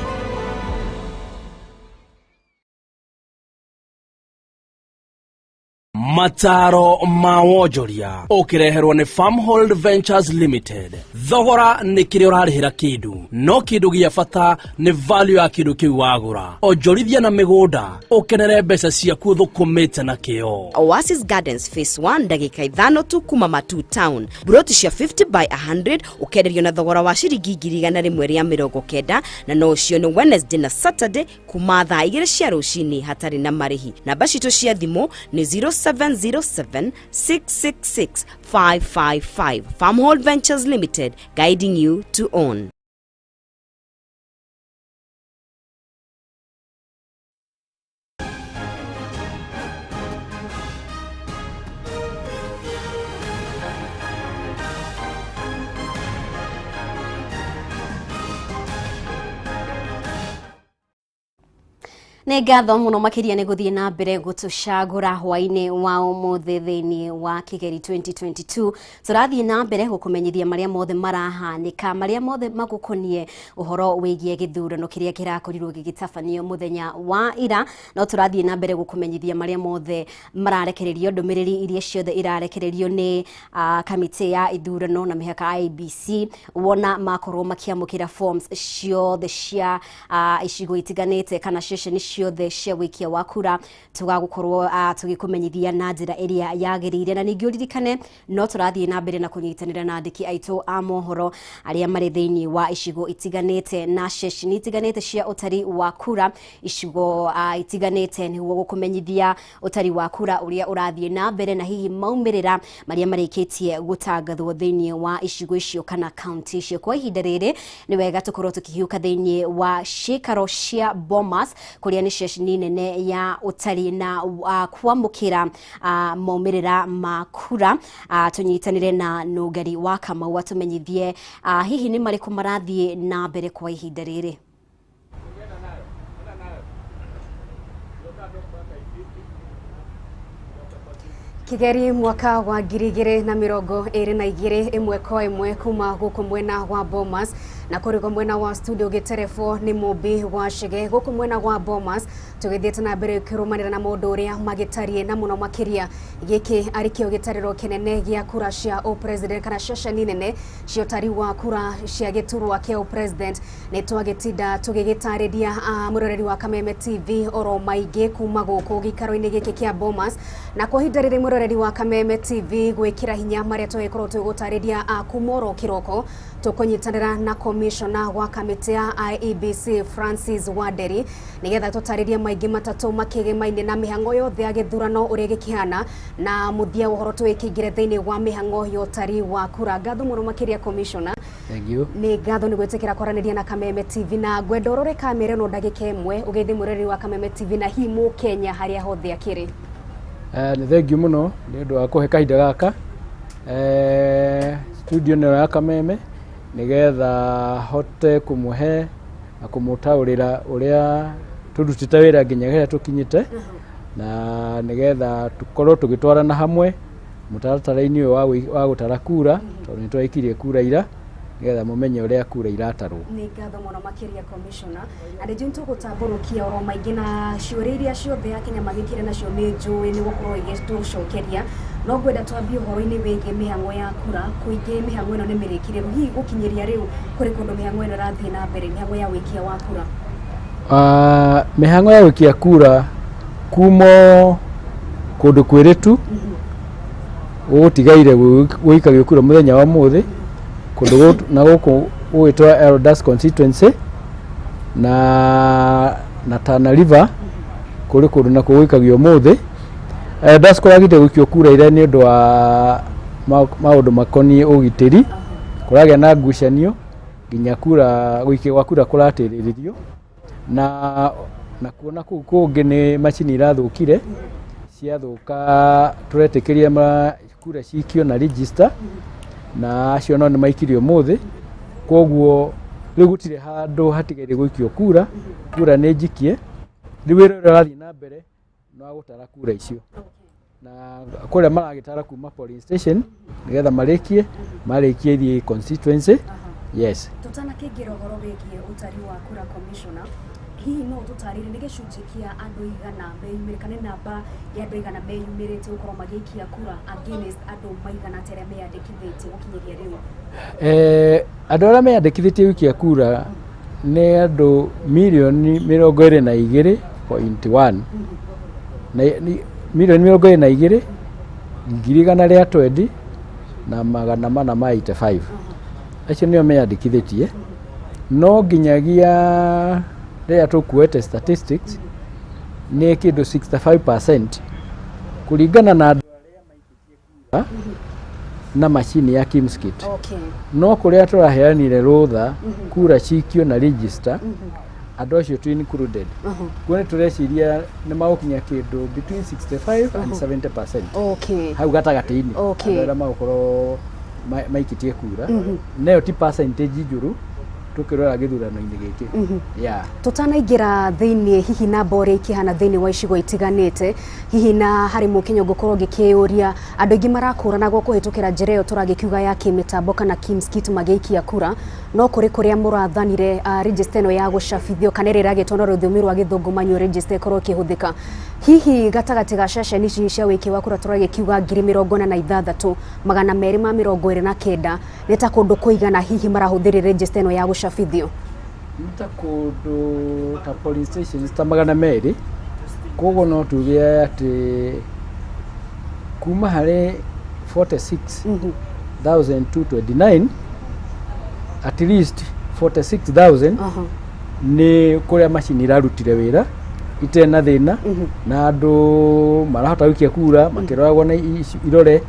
Mataro ma wonjoria ũkĩreherwo nĩ Farmhold Ventures Limited. Thogora nĩ kĩrĩa ũrarĩhĩra kĩndũ, no kĩndũ gĩa bata nĩ value ya kĩndũ kĩu wagũra. Onjorithia na mĩgũnda ũkenere mbeca ciaku ũthũkũmĩte na kĩo. Oasis Gardens Phase 1, ndagĩka 5 tu kuma Matu Town. Buroti cia 50 by 100 ũkenderio na thogora wa ciringi 190,000, na no ũcio nĩ Wednesday na Saturday kuma thaa 2 cia rũcinĩ hatarĩ na marĩhi. Namba citũ cia thimũ nĩ 0707 666 555. Farmhold Ventures Limited, guiding you to own. Nĩ ngatho mũno makĩria nĩ gũthiĩ na mbere gũtũcagũra hwaĩ-inĩ wa ũmũthĩ thĩinĩ wa Kigeri 2022. Tũrathiĩ na mbere gũkũmenyithia marĩa mothe marahanĩka, marĩa mothe magũkoniĩ ũhoro wĩgiĩ gĩthurano kĩrĩa kĩrakorirwo gĩgĩtabanio mũthenya wa ira. No tũrathiĩ na mbere gũkũmenyithia marĩa mothe mararekererio, ndũmĩrĩri iria ciothe irarekererio nĩ kamĩtĩ ya ithurano na mĩhaka IEBC, wona makorwo makĩamũkĩra forms ciothe cia icigo itiganĩte kana ceceni ciothe cia wĩikia wa kura. Tũgagũkorwo tũgĩkũmenyithia na njĩra ĩrĩa yagĩrĩire. Na ningĩ ũririkane no tũrathiĩ na mbere na kũnyitanĩra na andĩki aitũ a mohoro arĩa marĩ thĩinĩ wa icigo itiganĩte na ceceni itiganĩte cia ũtari wa kura icigo itiganĩte, nĩguo gũkũmenyithia ũtari wa kura ũrĩa ũrathiĩ na mbere na hihi maumĩrĩra marĩa marĩkĩtie gũtangathwo thĩinĩ wa icigo icio kana kaunti icio. Kwa ihinda rĩrĩ nĩ wega tũkorwo tũkĩhiũka thĩinĩ wa ciikaro cia Bomas kũrĩa nĩ ceceni nene ya ũtari na kwamũkĩra maumĩrĩra ma kura. Tũnyitanĩre na Nũngari wa Kamau atũmenyithie hihi nĩ marĩkũ marathiĩ na mbere kwa ihinda rĩrĩ. Kigeri mwaka wa 2022 ĩmwe kwa ĩmwe kuma gũkũ mwena wa Bomas na kũrĩ mwena wa studio gĩterefo nĩ Mũmbi wa Chege. Gũkũ mwena wa Bomas tũgĩthiĩte na mbere kĩrũmanĩra na maũndũ ũrĩa magĩtariĩ na mũno makĩria gĩkĩ arĩ kĩo gĩtarĩro kĩnene gĩa kura cia ũpresident kana ceceni nene cia ũtari wa kura cia gĩturwa kĩa ũpresident. Nĩ twagĩtinda tũgĩgĩtarĩria mũroreri wa Kameme TV oro maingĩ kuma gũkũ gĩikaro-inĩ gĩkĩ kĩa Bomas, na kwa ihinda rĩrĩ mũroreri wa Kameme TV gwĩkĩra hinya marĩa tũgĩkorwo tũgĩgũtarĩria kuma oro kĩroko tũkũnyitanĩra na commissioner wa kamĩtĩ ya IEBC Francis Wanderi nĩgetha tũtarĩrie maingĩ matatũ makĩgemaine na mĩhang'o yothe ya gĩthurano ũrĩa gĩkĩhana na mũthia wa ũhoro tũgĩkĩingĩre thĩinĩ wa mĩhang'o ya ũtari wa kura. Ngatho mũno makĩria commissioner. Thank you. Nĩ ngatho nĩ gwĩtĩkĩra kwaranĩria na Kameme TV na ngwenda ũrore kamera ĩno ndagĩka ĩmwe ũgeithie mũroreri wa Kameme TV na hihi Mũkenya harĩa hothe akĩrĩ. Nĩ thengiũ mũno nĩ ũndũ wa kũhe kahinda gaka studio ĩno ya Kameme nĩgetha hote kũmũhe na kũmũtaũrĩra ũrĩa tũrutĩte wĩra nginya harĩa tũkinyĩte, na nĩgetha tũkorwo tũgĩtwarana hamwe mũtaratara-inĩ ũyũ wa gũtara kura, tondũ nĩ twaikirie kura ira, nĩgetha mũmenye ũrĩa kura iratarwo. Nĩ ngatho mũno makĩria commissioner. Na nĩ njũĩ tũgũtambũrũkia oro maingĩ na ciũria iria ciothe Akenya magĩkire nacio nĩ njũĩ nĩ gũkorwo igĩtũcokeria, no ngwenda twambie ũhoro-inĩ wĩgiĩ mĩhang'o ya kura. Kũingĩ mĩhang'o ĩno nĩ mĩrĩkĩrĩru, hihi gũkinyĩria rĩu kũrĩ kũndũ mĩhang'o ĩno ĩrathiĩ na mbere, mĩhang'o ya wĩikia wa kura? Mĩhang'o ya wĩikia kura kuma kũndũ kwĩrĩ tu gũgũtigaire gũikagio kura mũthenya wa ũmũthĩ kũndũ na gũkũ gũgĩtwo Eldas constituency na Tana River kũrĩ kũndũ nakuo gũikagio ũmũthĩ. Eldas kũragĩte gũikio kura ira nĩ ũndũ wa maũndũ makoniĩ ũgitĩri, kũragĩa na ngucanio nginya kura gũikio gwa kura kũratĩrĩrĩrio, na kuona kũu kũngĩ nĩ macini irathũkire ciathũka tũretĩkĩria kura cikio na register, Na acio nao nĩ maikirie ũmũthĩ. Koguo rĩu gũtirĩ handũ hatigaire gũikio kura, kura nĩ njikie. Rĩu wĩra ũrĩa ũrathiĩ na mbere nĩ wa gũtara kura icio. Na kũrĩa maragĩtara kuma polling station nĩgetha marĩkie, marĩkie ithiĩ constituency. Yes. Tũtanakĩingĩra ũhoro wĩgiĩ ũtari wa kura, commissioner, hihi no ũtũtarĩrie nĩ gĩcunjĩ kĩa andũ igana meyumĩrĩte, kana namba ya andũ igana meyumĩrĩte gũkorwo magĩikia kura against andũ maigana atĩa arĩa meyandĩkithĩtie gũkinyĩria rĩu? Andũ arĩa meyandĩkithĩtie gũikia kura nĩ andũ mirioni 22.1, na 22,120,485. Acio nĩo meyandĩkithĩtie, no nginyagia rĩrĩa tũkuoete statistics nĩ kĩndũ 65% kũringana na andũ arĩa maikĩtie kura na macini ya KIEMS kit. No kũrĩa tũraheanire rũtha kura cikio na register, andũ acio tu included. Kuo nĩ tũreciria nĩ magũkinya kĩndũ between 65 and 70%, hau gatagatĩ-inĩ, andũ arĩa magũkorwo maikĩtie kura. Nayo ti percentage njũru tũkĩrora gĩthurano-inĩ gĩkĩ. Yeah. Tũtanaingĩra thĩinĩ hihi namba ũrĩa ikĩhana thĩinĩ wa icigo itiganĩte, hihi na harĩ mũkenya ũngĩkorwo ngĩkĩyũria, andũ aingĩ marakũranagwo kũhĩtũkĩra njĩra ĩyo tũragĩkiuga ya kĩmĩtambo kana KIEMS kit magĩikia kura, no kũrĩ kũrĩa mũrathanire register ĩno ya gũcabithio, kana ĩrĩa ĩragĩtwo na rũthiomi rwa gĩthũngũ manual register ĩkorwo ĩkĩhũthĩka, hihi gatagatĩ ga ceceni ici cia wĩikia wa kura tũragĩkiuga 46,229, nĩ ta kũndũ kũigana hihi marahũthĩrire register ĩno ya gũcabithio? Nĩ ta kũndũ ta polling stations ta 200. Koguo no tuge atĩ kuma harĩ 46,229, at least 46,000 nĩ kũrĩa macini irarutire wĩra itarĩ na thĩna, na andũ marahota gũikia kura makĩroragwo na irore,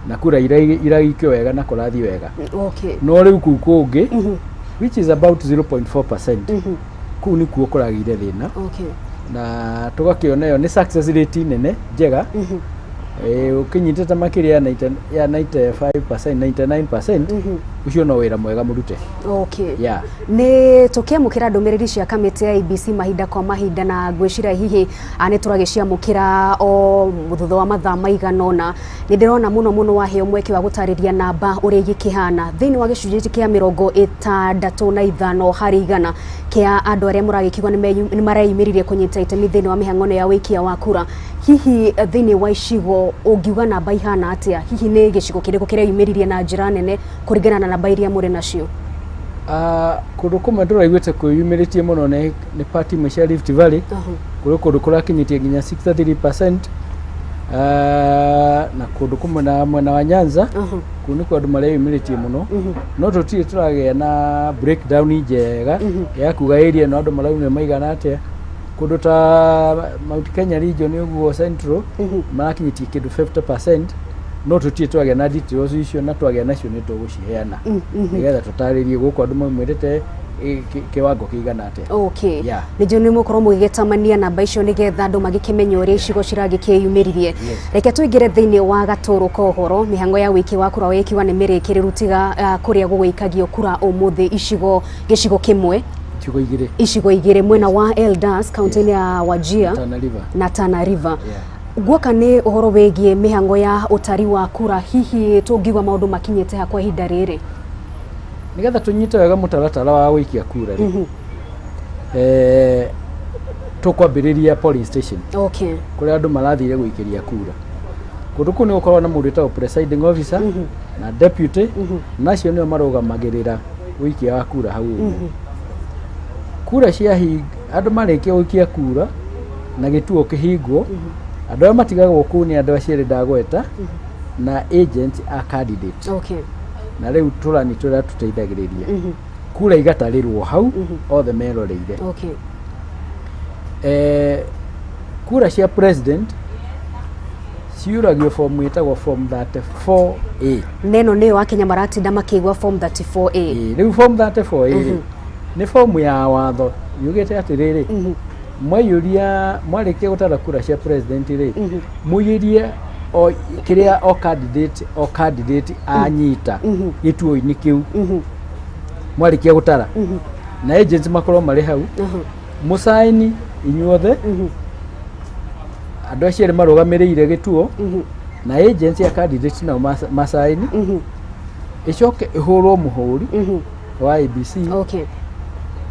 na kura iraikio wega na kũrathiĩ wega. No rĩu kũu kũngĩ, which is about 0.4%, kũu nĩkuo kũragĩire thĩna. Na tũgakĩona ĩyo nĩ success rate nene njega. Ũkĩnyitĩte makĩria ya 90, ya 95%, 99%, ũcio no wĩra mwega mũrute. Yeah. Nĩ tũkĩamũkĩra ndũmĩrĩri cia kamĩtĩ ya IEBC mahinda kwa mahinda, na ngwĩciria hihi nĩ tũragĩciamũkĩra o thutha wa mathaa maigana ũna. Nĩ ndĩrona mũno mũno waheo mweke wa gũtarĩria namba ũrĩa igĩkĩhana thĩinĩ wa gĩcunjĩ kĩa 65% kĩa andũ arĩa mũragĩkiuga nĩ mareyumĩririe kũnyita itemi thĩinĩ wa mĩhang'o ĩno ya wĩikia wa kura. Hihi thĩinĩ wa icigo ũngiuga namba ihana atĩa? Hihi nĩ gĩcigo kĩrĩkũ kĩreyumĩririe na njĩra nene kũringana na namba iria mũrĩ nacio? Kũndũ kũmwe ndũraiguĩte kwĩyumĩrĩtie mũno nĩ part imwe cia Rift Valley. Kũrĩ kũndũ kũrakinyĩtie nginya 63%, na kũndũ kũmwe na mwena wa Nyanza, kũu nĩkuo andũ mareyumĩrĩtie mũno. No tũtirĩ tũragĩa na breakdown njega ya kuga area ĩno andũ maraumire maigana atĩa. Kũndũ ta Mount Kenya region ũguo, Central, marakinyĩtie kĩndũ 50%, no tũtirĩ twagĩa na details icio, na twagĩa nacio nĩ tũgũciheana nĩgetha tũtarĩrie gũkũ andũ maumĩrĩte kĩwango kĩigana atĩa. Nĩ njũĩ nĩ mũkorwo mũgĩgĩtamania namba icio nĩgetha andũ magĩkĩmenye ũrĩa icigo ciragĩkĩyumĩririe. Reke tũingĩre thĩinĩ wa gatũrũ ka ũhoro. Mĩhang'o ya wĩikia wa kura wĩkiwa nĩ mĩrĩkĩrĩru, tiga kũrĩa gũgũikagio kura ũmũthĩ icigo gĩcigo kĩmwe. Icigo igĩrĩ. Icigo igĩrĩ, mwena wa Eldas, kaunti-inĩ ya Wajir, Tana River. Na Tana River. Guoka nĩ ũhoro wĩgiĩ mĩhang'o ya ũtari wa kura, hihi tũngiuga maũndũ makinyĩte ha kwa ihinda rĩrĩ? Nĩgetha tũnyite wega mũtaratara wa gũikia kura rĩ, tũkwambĩrĩria polling station, kũrĩa andũ marathire gũikĩria kura. Kũndũ kũu nĩ gũkoragwo na mũndũ wĩtagwo presiding officer na deputy, na acio nĩo marũgamagĩrĩra ũikia wa kura hau ũguo. Kura cia andũ marĩkia gũikia kura na gĩtuo kĩhingwo, andũ arĩa matigagwo kũu nĩ andũ acio erĩ ndagweta na agent a candidate. Na rĩu tũrani tũrĩa tũteithagĩrĩria, kura igatarĩrwo hau othe meroreire. Kura cia president ciuragio form ĩtagwo form 34A. Neno nĩyo akenya maratinda makĩigua, form 34A. Rĩu form 34A rĩ, nĩ fomu ya watho yugĩte atĩrĩrĩ, mwaiyũria, mwarĩkia gũtara kura cia president rĩ, mũiyũrie O kĩrĩa o candidate anyita gĩtuo-inĩ kĩu mwarĩkia gũtara, na agents makorwo marĩ hau, mũcaini inyuothe, andũ acio erĩ marũgamĩrĩire gĩtuo na agents ya candidate nao macaini, ĩcoke ĩhũrwo mũhũri wa IEBC,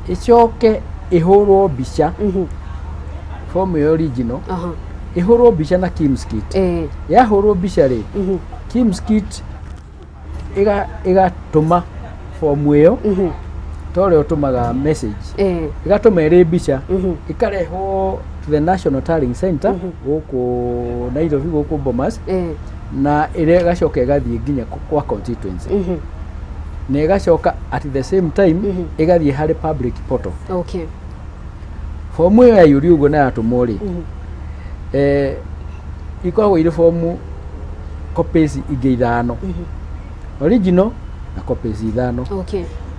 ĩcoke ĩhũrwo mbica, form ĩyo original ĩhũrwo mbica na KIEMS kit. Yahũrwo mbica rĩ, KIEMS kit ĩgatũma fomu ĩyo ta ũrĩa ũtũmaga message, ĩgatũma ĩrĩ mbica, ĩkarehwo to the National Tallying Center gũkũ Nairobi, gũkũ Bomas, na ĩrĩa ĩgacoka ĩgathiĩ nginya kwa constituency, na ĩgacoka at the same time ĩgathiĩ harĩ public portal. Fomu ĩyo yaiyũrio ũguo na yatũmwo rĩ, ikoragwo irĩ fomu copies ingĩ ithano, original na copies ithano.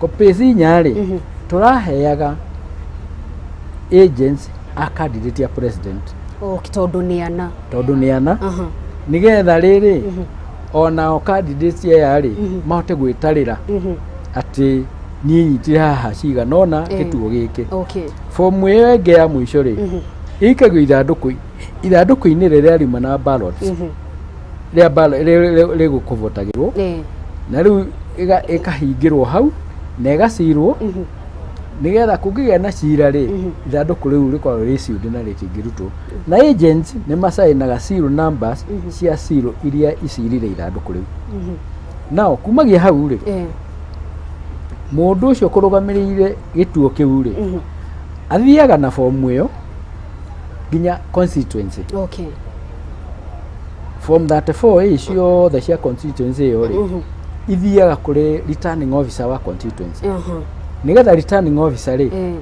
Copies inya rĩ, tũraheaga agents a candidate ya president. Okay, tondũ nĩ ana. Tondũ nĩ ana, nĩgetha rĩrĩ onao candidates aya rĩ mahote gwĩtarĩra atĩ niĩ nyitire haha cigana ũna gĩtuo gĩkĩ. Fomu ĩyo ĩngĩ ya mũico rĩ, ĩikagio ithandũkũ-inĩ rĩrĩa riuma na ballots, rĩa ballot rĩgũkũvotagĩrwo, na rĩu ĩkahingĩrwo hau na ĩgacirwo, nĩgetha kũngĩgĩa na cira rĩ, ithandũkũ rĩu rĩkoragwo rĩ sealed na rĩtingĩrutwo, na agents nĩ macainaga seal numbers cia seal iria icirire ithandũkũ rĩu. Nao kumagia hau rĩ, mũndũ ũcio kũrũgamĩrĩire gĩtuo kĩu rĩ, athiaga na fomu ĩyo nginya constituency. Form 34 ĩ ciothe cia constituency ĩyo rĩ, ithiaga kũrĩ returning officer wa constituency, nĩgetha returning officer rĩ,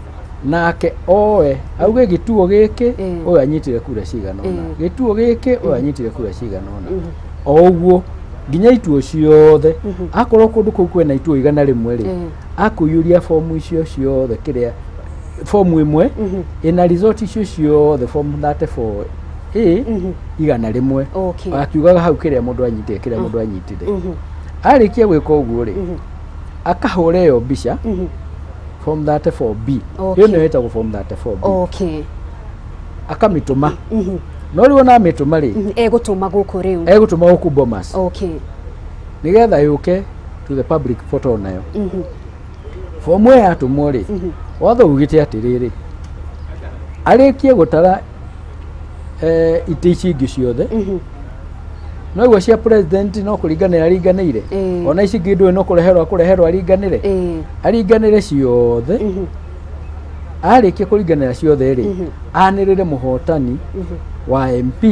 nake oe auge gĩtuo gĩkĩ ũyũ anyitire kura cigana ũna, gĩtuo gĩkĩ ũyũ anyitire kura cigana ũna, o ũguo nginya ituo ciothe. Akorwo kũndũ kũu kwĩna ituo 100 rĩ, akũiyũria fomu icio ciothe, kĩrĩa fomu ĩmwe ĩna result icio ciothe, form 34 A 100, akiugaga hau kĩrĩa mũndũ anyitire, kĩrĩa mũndũ anyitire. Arĩkia gwĩka ũguo rĩ, akahũra ĩyo mbica, form 34B. Ĩyo nĩyo ĩtagwo form 34B. Akamĩtũma, no rĩu ona amĩtũma rĩ, Egũtũma gũkũ rĩu. Egũtũma gũkũ Bomas, nĩgetha yũke to the public portal nayo. Fomu ĩyo yatũmwo rĩ, watho ugĩte atĩrĩrĩ, arĩkie gũtara itĩ ici ingĩ ciothe, noguo cia president no kũringanĩra aringanĩire, ona ici ingĩ ndũĩ no kũreherwo akũreherwo aringanĩre, aringanĩre ciothe. Arĩkia kũringanĩra ciothe rĩ, anĩrĩre mũhotani wa MP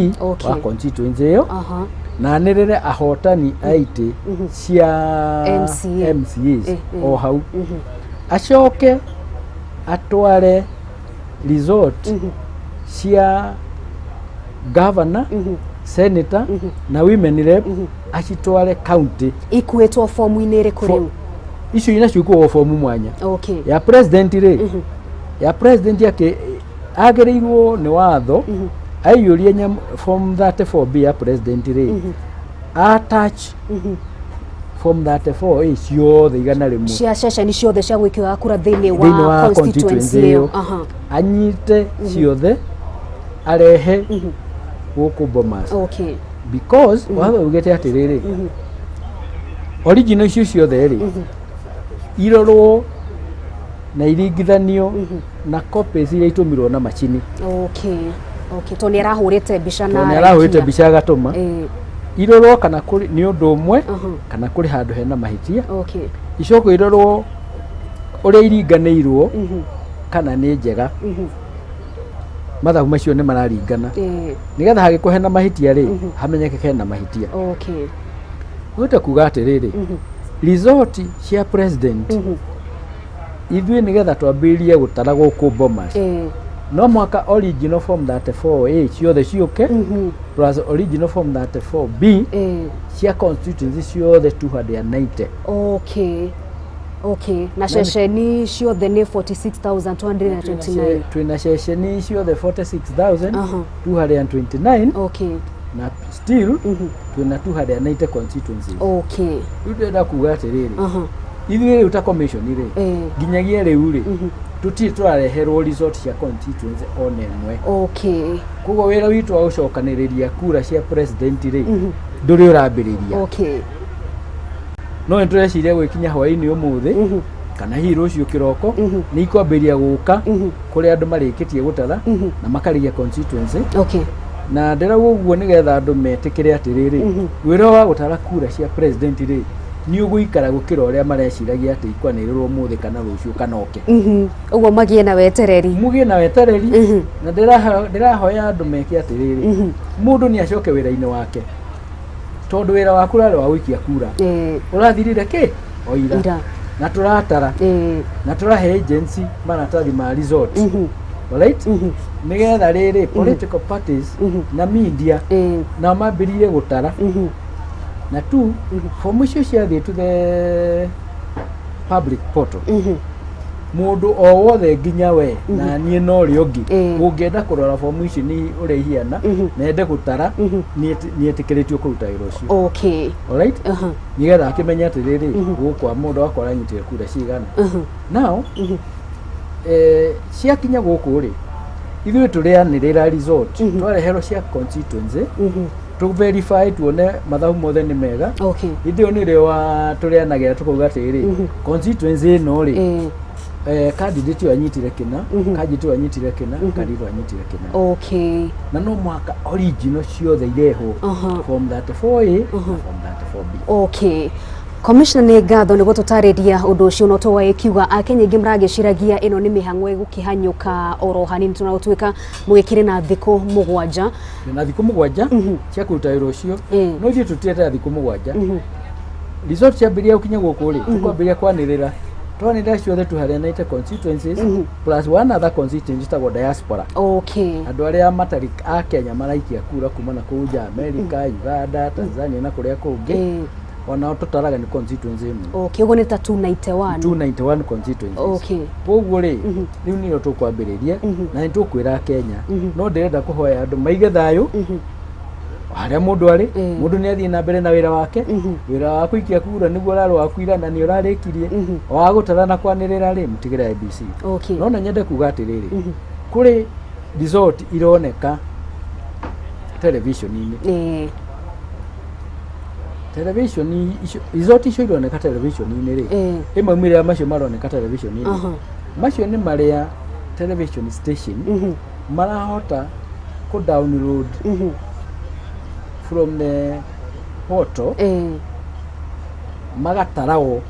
wa constituency ĩyo, na anĩrĩre ahotani a itĩ cia MCA. MCAs o hau. Acoke atware result cia governor, senator na women rep, acitware county. Ikuĩtwo fomu-inĩ ĩrĩkũ rĩu? Icio nacio ikuagwo fomu mwanya. Ya president rĩ, ya president yake agĩrĩirwo nĩ watho aiyũrie form 34B ya president rĩ, attach form 34A ciothe 100 cia ceceni ciothe cia gwĩkĩra kura thĩinĩ thĩinĩ wa wa constituency constituency ĩyo. ĩyo, anyite ciothe arehe gũkũ Bomas, because watho ugĩte atĩrĩrĩ, original icio ciothe rĩ, irorwo na iringithanio na copies iria itũmirwo na macini. Okay, tondũ nĩ arahũrĩte mbica na Tondũ nĩ arahũrĩte araikia. mbica agatũma, irorwo kana kũrĩ nĩ ũndũ ũmwe kana kũrĩ handũ hena mahĩtia. Icoke irorwo ũrĩa iringanĩirwo, kana nĩ njega, mathabu macio nĩ mararingana, nĩgetha hagĩkorwo hena mahĩtia rĩ, hamenyeke hena mahĩtia. Gwĩte kuga atĩrĩrĩ, result cia president, ithuĩ nĩgetha twambĩrĩrie gũtara gũkũ Bomas, no mũhaka original form 34A ciothe ciũke, plus original form 34B cia constituency ciothe 290. Okay, na ceceni ciothe nĩ 46,229. Twĩna ceceni ciothe 46,229. Na still twĩna 290 constituencies. Rĩu ndĩrenda kuga atĩrĩrĩ, ithuĩ rĩu ta commission rĩ, nginyagia rĩu rĩ, tũtirĩ tũrareherwo result cia constituency ona ĩmwe. Koguo wĩra witũ wa gũcokanĩrĩria kura cia president rĩ, ndũrĩ ũrambĩrĩria. No nĩ tũreciria gwĩkinya hwaĩ-inĩ ũmũthĩ kana hihi rũciũ kĩroko, nĩ ikwambĩrĩria gũka kũrĩa andũ marĩkĩtie gũtara na makarĩgia constituency. Na ndĩrauga ũguo nĩgetha andũ metĩkĩre atĩrĩrĩ, wĩra wa gũtara kura cia president rĩ, nĩ ũgũikara gũkĩra ũrĩa mareciragia atĩ ikwanĩrĩrwo ũmũthĩ kana rũciũ kana oke. Ũguo magĩe na wetereri. Mũgĩe na wetereri. Na ndĩrahoya andũ meke atĩrĩrĩ, mũndũ nĩ acoke wĩra-inĩ wake, tondũ wĩra waku ũrarĩ wa gũikia kura, ũrathirire kĩ o ira. Ira. Na tũratara na tũrahe agency maratathi ma result. Alright? Nĩgetha rĩrĩ political parties na media nao mambĩrĩrie gũtara. Na tu fomu icio ciathiĩ to the public portal, mũndũ o wothe nginya we na niĩ na ũrĩa ũngĩ ũngĩenda kũrora fomu ici nĩ ũrĩa ihiana na ende gũtara, nĩ etĩkĩrĩtio kũruta wĩra ũcio. Alright? Nĩgetha akĩmenye atĩrĩrĩ, gũkwa mũndũ wakwa aranyitire kura cigana. Now ciakinya gũkũ rĩ, ithuĩ tũrĩanĩrĩra result twareherwo cia constituency, tũ verify tuone mathabu mothe nĩ mega. Hĩndĩ ĩyo nĩrĩo tũrĩanagĩra tũkauga atĩrĩrĩ, constituency ĩno rĩ, candidate ũyũ anyitire kĩna, candidate ũyũ anyitire kĩna, candidate ũyũ anyitire kĩna. Na no mũhaka original ciothe irehwo, form 34A na form 34B. Okay. Commissioner, nĩ ngatho nĩ gũtũtarĩria ũndũ ũcio. No tũwaĩ kiuga akenya aingĩ maragĩciragia ĩno nĩ mĩhang'o ĩgũkĩhanyũka oro hanini, tuna gũtuĩka mũgĩkĩrĩ na thikũ 7. Na thikũ 7 cia kũruta wĩra ũcio, no ithuĩ tũtietera thikũ 7. Result ciambĩrĩria gũkinya gũkũ rĩ, tũkwambĩrĩria kwanĩrĩra. Twanĩrĩra ciothe 290 constituencies plus one other constituency ĩtagwo diaspora, andũ arĩa matarĩ a Kenya maraikia kura kuma na kũu nja, America, Uganda, Tanzania na kũrĩa kũngĩ, onao tũtaraga nĩ constituency ĩmwe. Okay, ũguo nĩ ta 291. 291 constituencies. Koguo rĩ, rĩu nĩrĩo tũkwambĩrĩria na nĩ tũkwĩra Kenya. No ndĩrenda kũhoya andũ maige thayũ harĩa mũndũ arĩ. Mũndũ nĩ athiĩ na mbere na wĩra wake. Wĩra wa kũikia kura nĩguo ũrarĩ waku ira na nĩ ũrarĩkirie. Wa gũtara na kwanĩrĩra rĩ, mũtigĩre IEBC. No na nyende kuga atĩrĩrĩ, kũrĩ result ironeka television-inĩ. Television icio, result icio ironeka television-inĩ rĩ, ĩ maumĩrĩra macio maroneka television-inĩ, macio nĩ marĩa television station marahota kũ download from the portal, magataragwo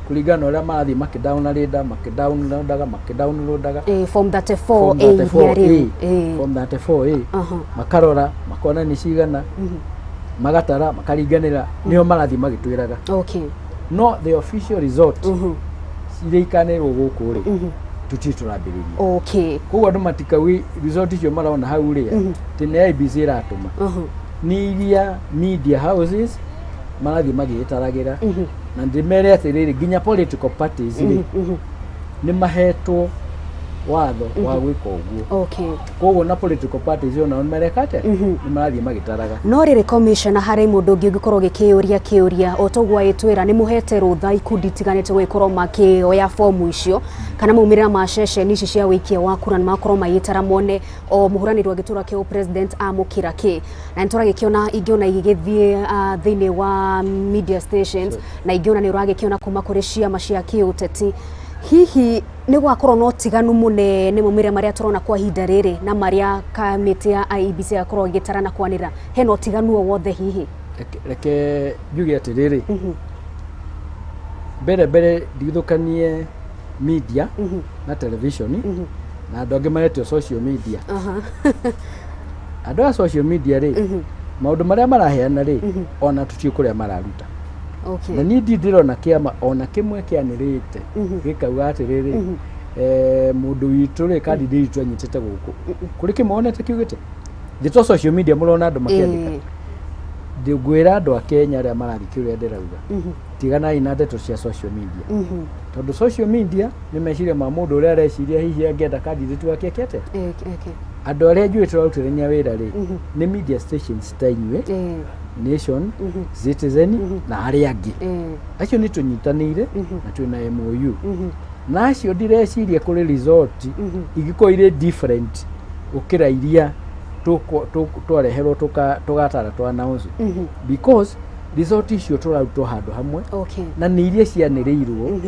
kũringana na ũrĩa marathiĩ makĩdownloada, makĩdownloadaga, makĩdownloadaga. Form 34. Form A iria 34A. Rĩu. Form 34A, makarora makona nĩ cigana, magatara makaringanĩra, nĩo marathiĩ magĩtwĩraga. No the official result iria ikanĩrwo gũkũ rĩ, tũtirĩ tũrambĩrĩria. Koguo andũ matikauge result icio marona hau rĩ, atĩ nĩ IEBC ĩratũma. Nĩ iria media houses marathiĩ magĩtaragĩra. Na ndĩmere atĩrĩrĩ, nginya political parties rĩ, nĩ mahetwo watho wa gwĩka ũguo. Koguo na political parties onao nĩ mareka atĩa? Nĩ marathiĩ magĩtaraga. No rĩrĩ, commissioner, harĩ mũndũ ũngĩ ũngĩkorwo gĩkĩũria kĩũria o toguo agĩtwĩra nĩ mũhete rũtha ikundi itiganĩte gũgĩkorwo makĩoya fomu icio kana maumĩrĩra ma ceceni ici cia wĩikia wa kura, nĩ makorwo magĩtara mone o mũhũranĩri wa gĩturwa kĩa president amũkĩra kĩ, na nĩ tũragĩkĩona ingĩ ona igĩgĩthiĩ thĩinĩ wa media stations, na ingĩ ona nĩ ũragĩkĩona kuma kũrĩ ciama cia kĩũteti. Hihi nĩ gwakorwo na ũtiganu mũnene maumĩrĩra marĩa tũrona kwa ihinda rĩrĩ na marĩa kamĩtĩ ya IEBC yakorwo ĩgĩtara na kwanĩrĩra? Hena ũtiganu o wothe hihi? Reke njuge atĩrĩrĩ, mbere mbere ndigithũkanie media na television na andũ angĩ maretwo social media. Andũ a social media rĩ, maũndũ marĩa maraheana rĩ, ona tũtiũ kũrĩa mararuta. Na niĩ ndirĩ ndĩrona kĩama ona kĩmwe kĩanĩrĩte gĩkauga atĩrĩrĩ, mũndũ witũ rĩ, candidate witũ anyitĩte gũkũ. Kũrĩ kĩmwe wonete kiugĩte? Thĩ to social media mũrona andũ makĩandĩka. Ngwĩra andũ a Kenya arĩa marathiĩ ũrĩa ndĩrauga, tiganai na ndeto cia social media, tondũ social media nĩ meciria ma mũndũ ũrĩa areciria hihi angĩenda candidate wake eke atĩa. Andũ arĩa njũĩ tũrarutithania wĩra rĩ, nĩ media stations ta inyuĩ, Nation, Citizen na arĩa angĩ. Acio nĩ tũnyitanĩire na twĩna MOU na acio. Ndireciria kũrĩ result ingĩkorwo irĩ different gũkĩra iria twareherwo tũgatara twa announce, because result icio tũrarutwo handũ hamwe na nĩ iria cianĩrĩirwo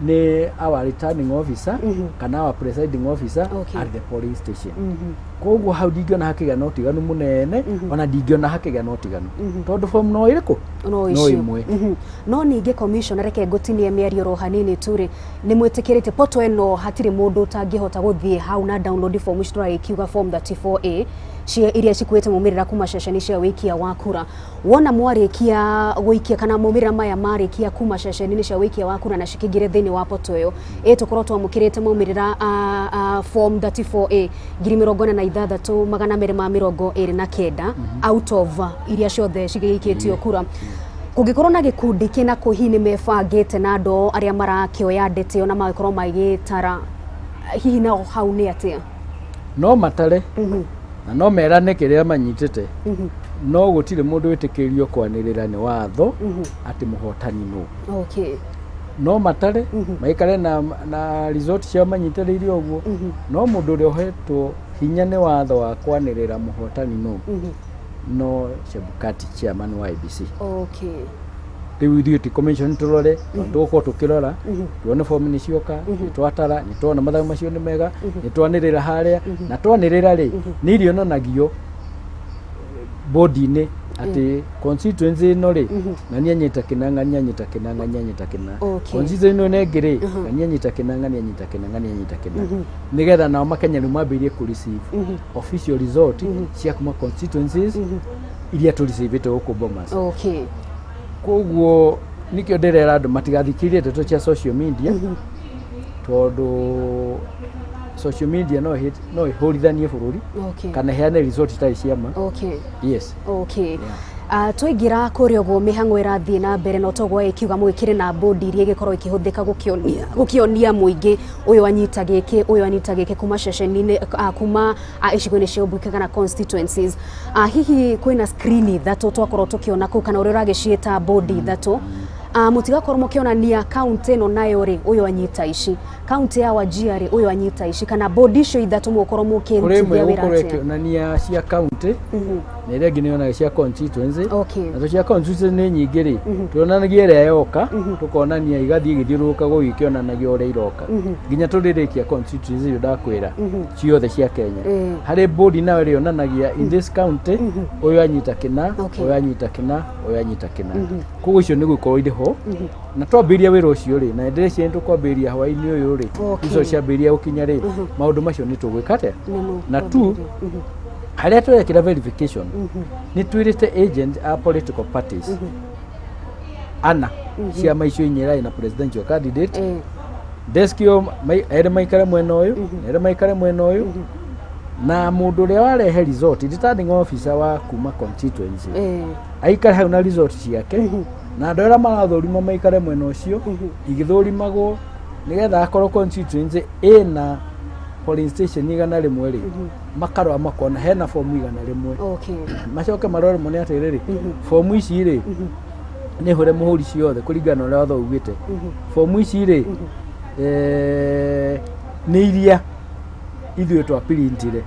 nĩ our returning officer kana our presiding officer at the polling station. Koguo hau ndingĩona hakĩgĩa na ũtiganu mũnene, ona ndingĩona hakĩgĩa na ũtiganu, tondũ form no ĩrĩkũ? No No icio. ĩmwe. No ningĩ commissioner, reke ngũtinie mĩario ro hanini tu rĩ, nĩ mwĩtĩkĩrĩte poto ĩno, hatirĩ mũndũ ũtangĩhota gũthiĩ hau na download form ici tũragĩkiuga form 34A cia iria cikuĩte maumĩrĩra kuma ceceni cia wĩikia wa kura. Wona mwarĩkia gũikia kana maumĩrĩra maya marĩkia kuma ceceni-inĩ cia wĩikia wa kura na cikĩingĩre thĩinĩ wa poto ĩyo, ĩ tũkorwo twamũkĩrĩte maumĩrĩra a form 34A 46,229 out of iria ciothe cigĩikĩtio kura. Kũngĩkorwo na gĩkundi kĩna kũ hihi nĩ mebangĩte na andũ arĩa marakĩoya ndete ĩyo na magĩkorwo magĩtara, hihi nao hau nĩ atĩa? No matare na no merane kĩrĩa manyitĩte, no gũtirĩ mũndũ wĩtĩkĩrio kwanĩrĩra nĩ watho atĩ mũhotani nũ. No matare, maikare na result ciao manyitĩrĩire ũguo, no mũndũ ũrĩa ũhetwo hinya nĩ watho wa kwanĩrĩra mũhotani nũ no Chebukati, chairman wa IEBC. Rĩu ithuĩ ti commission tũrore, tũgũkorwo tũkĩrora tuone form nĩ cioka, nĩ twatara, nĩ tuona mathabu macio nĩ mega, nĩ twanĩrĩra harĩa, na twanĩrĩra rĩ, nĩ irionanagio bodi-inĩ atĩ constituency ĩno rĩ, ng'ania anyita kĩna, ng'ania anyita kĩna, ng'ania anyita kĩna. Constituency ĩno ĩngĩ rĩ, ng'ania anyita kĩna, ng'ania anyita kĩna, ng'ania anyita kĩna, nĩgetha nao makenya rĩu mambĩrĩrie kũ receive official result cia kuma constituencies iria tũ receive gũkũ Bomas. Koguo nikĩo ndĩrera andũ matigathikĩrĩrie ndeto cia social media, tondũ social media no ĩhũrithanie bũrũri kana ĩheane result itarĩ cia ma. Yes. Okay. Twaingĩra kũrĩa ũguo mĩhang'o ĩrathiĩ na mbere, no toguo ĩkiuga mũgĩkĩrĩ na bodi iria ĩgĩkorwo ĩkĩhũthĩka gũkĩonia mũingĩ ũyũ anyita gĩkĩ, ũyũ anyita gĩkĩ, kuma ceceni-inĩ, kuma icigo-inĩ cia ũmbunge kana constituencies. Hihi kwĩna screen ithatũ twakorwo tũkĩona kũu, kana ũrĩa ũragĩciĩta bodi ithatũ, mũtigakorwo mũkĩonania kaunti ĩno nayo rĩ, ũyũ anyita ici, kaunti ya Wajir rĩ, ũyũ anyita ici, kana bodi icio ithatũ mũgũkorwo Kũrĩ ĩmwe mũkĩrutithia wĩra ĩgũkorwo atĩa? ĩkĩonania cia county na ĩrĩa ĩngĩ nĩ yonagia cia constituency. Nacio cia constituency nĩ nyingĩ rĩ, tuonanagia ĩrĩa yoka, tũkonania igathiĩ igĩthiũrũrũka gũgĩkĩonanagia ũrĩa iroka nginya tũrĩrĩkia constituency icio ndakwĩra ciothe cia Kenya. Harĩ bodi nayo ĩrĩonanagia in this county ũyũ anyita kĩna, ũyũ anyita kĩna, ũyũ anyita kĩna. Koguo icio nĩ gũkorwo irĩ ho, na twambĩrĩria wĩra ũcio rĩ, na ndĩreciria nĩ tũkwambĩrĩria hwaĩ-inĩ ũyũ rĩ, icio ciambĩrĩria gũkinya rĩ, maũndũ macio nĩ tũgwĩka atĩa. Na tu harĩa tũrekĩra verification, nĩ twĩrĩte agent a political parties ana, ciama icio inya irarĩ na presidential candidate, desk ĩyo erĩ maikare mwena ũyũ na erĩ maikare mwena ũyũ, na mũndũ ũrĩa warehe result, returning officer wa kuma constituency, aikare hau na result ciake, na andũ arĩa marathũrima maikare mwena ũcio igĩthũrimagwo, nĩgetha akorwo constituency ĩna polling station 100 rĩ, makarora makona hena fomu 100. Macoke marore mone atĩrĩrĩ, fomu ici rĩ, nĩ hũre mũhũri ciothe kũringana na ũrĩa watho ugĩte. Fomu ici rĩ, nĩ iria ithuĩ twapirintire,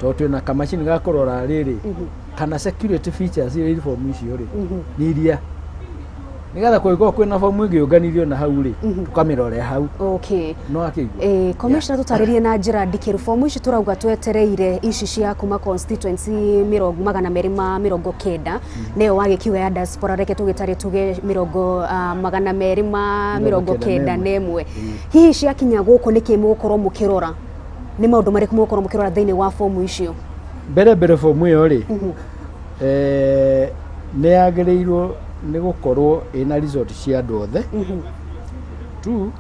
tondũ twĩna kamacini ga kũrora rĩrĩ kana security features iria irĩ fomu icio rĩ, nĩ iria, nĩgetha kũngĩkorwo kwĩna fomu ĩngĩũnganirio na hau rĩ, tũkamĩrorera hau. No akĩigua. Commissioner, tũtarĩrie na njĩra ndikĩru fomu ici tũrauga twetereire, ici cia kuma constituency 290, nĩyo wagĩkiuga ya diaspora, reke tũgĩtare tuge mĩrongo 291. Hihi ciakinya gũkũ nĩkĩ mũgũkorwo mũkĩrora? Nĩ maũndũ marĩkũ mũgũkorwo mũkĩrora thĩinĩ wa fomu icio? Mbere mbere fomu ĩyo rĩ, nĩ yagĩrĩirwo nĩ gũkorwo ĩna result cia andũ othe. Two,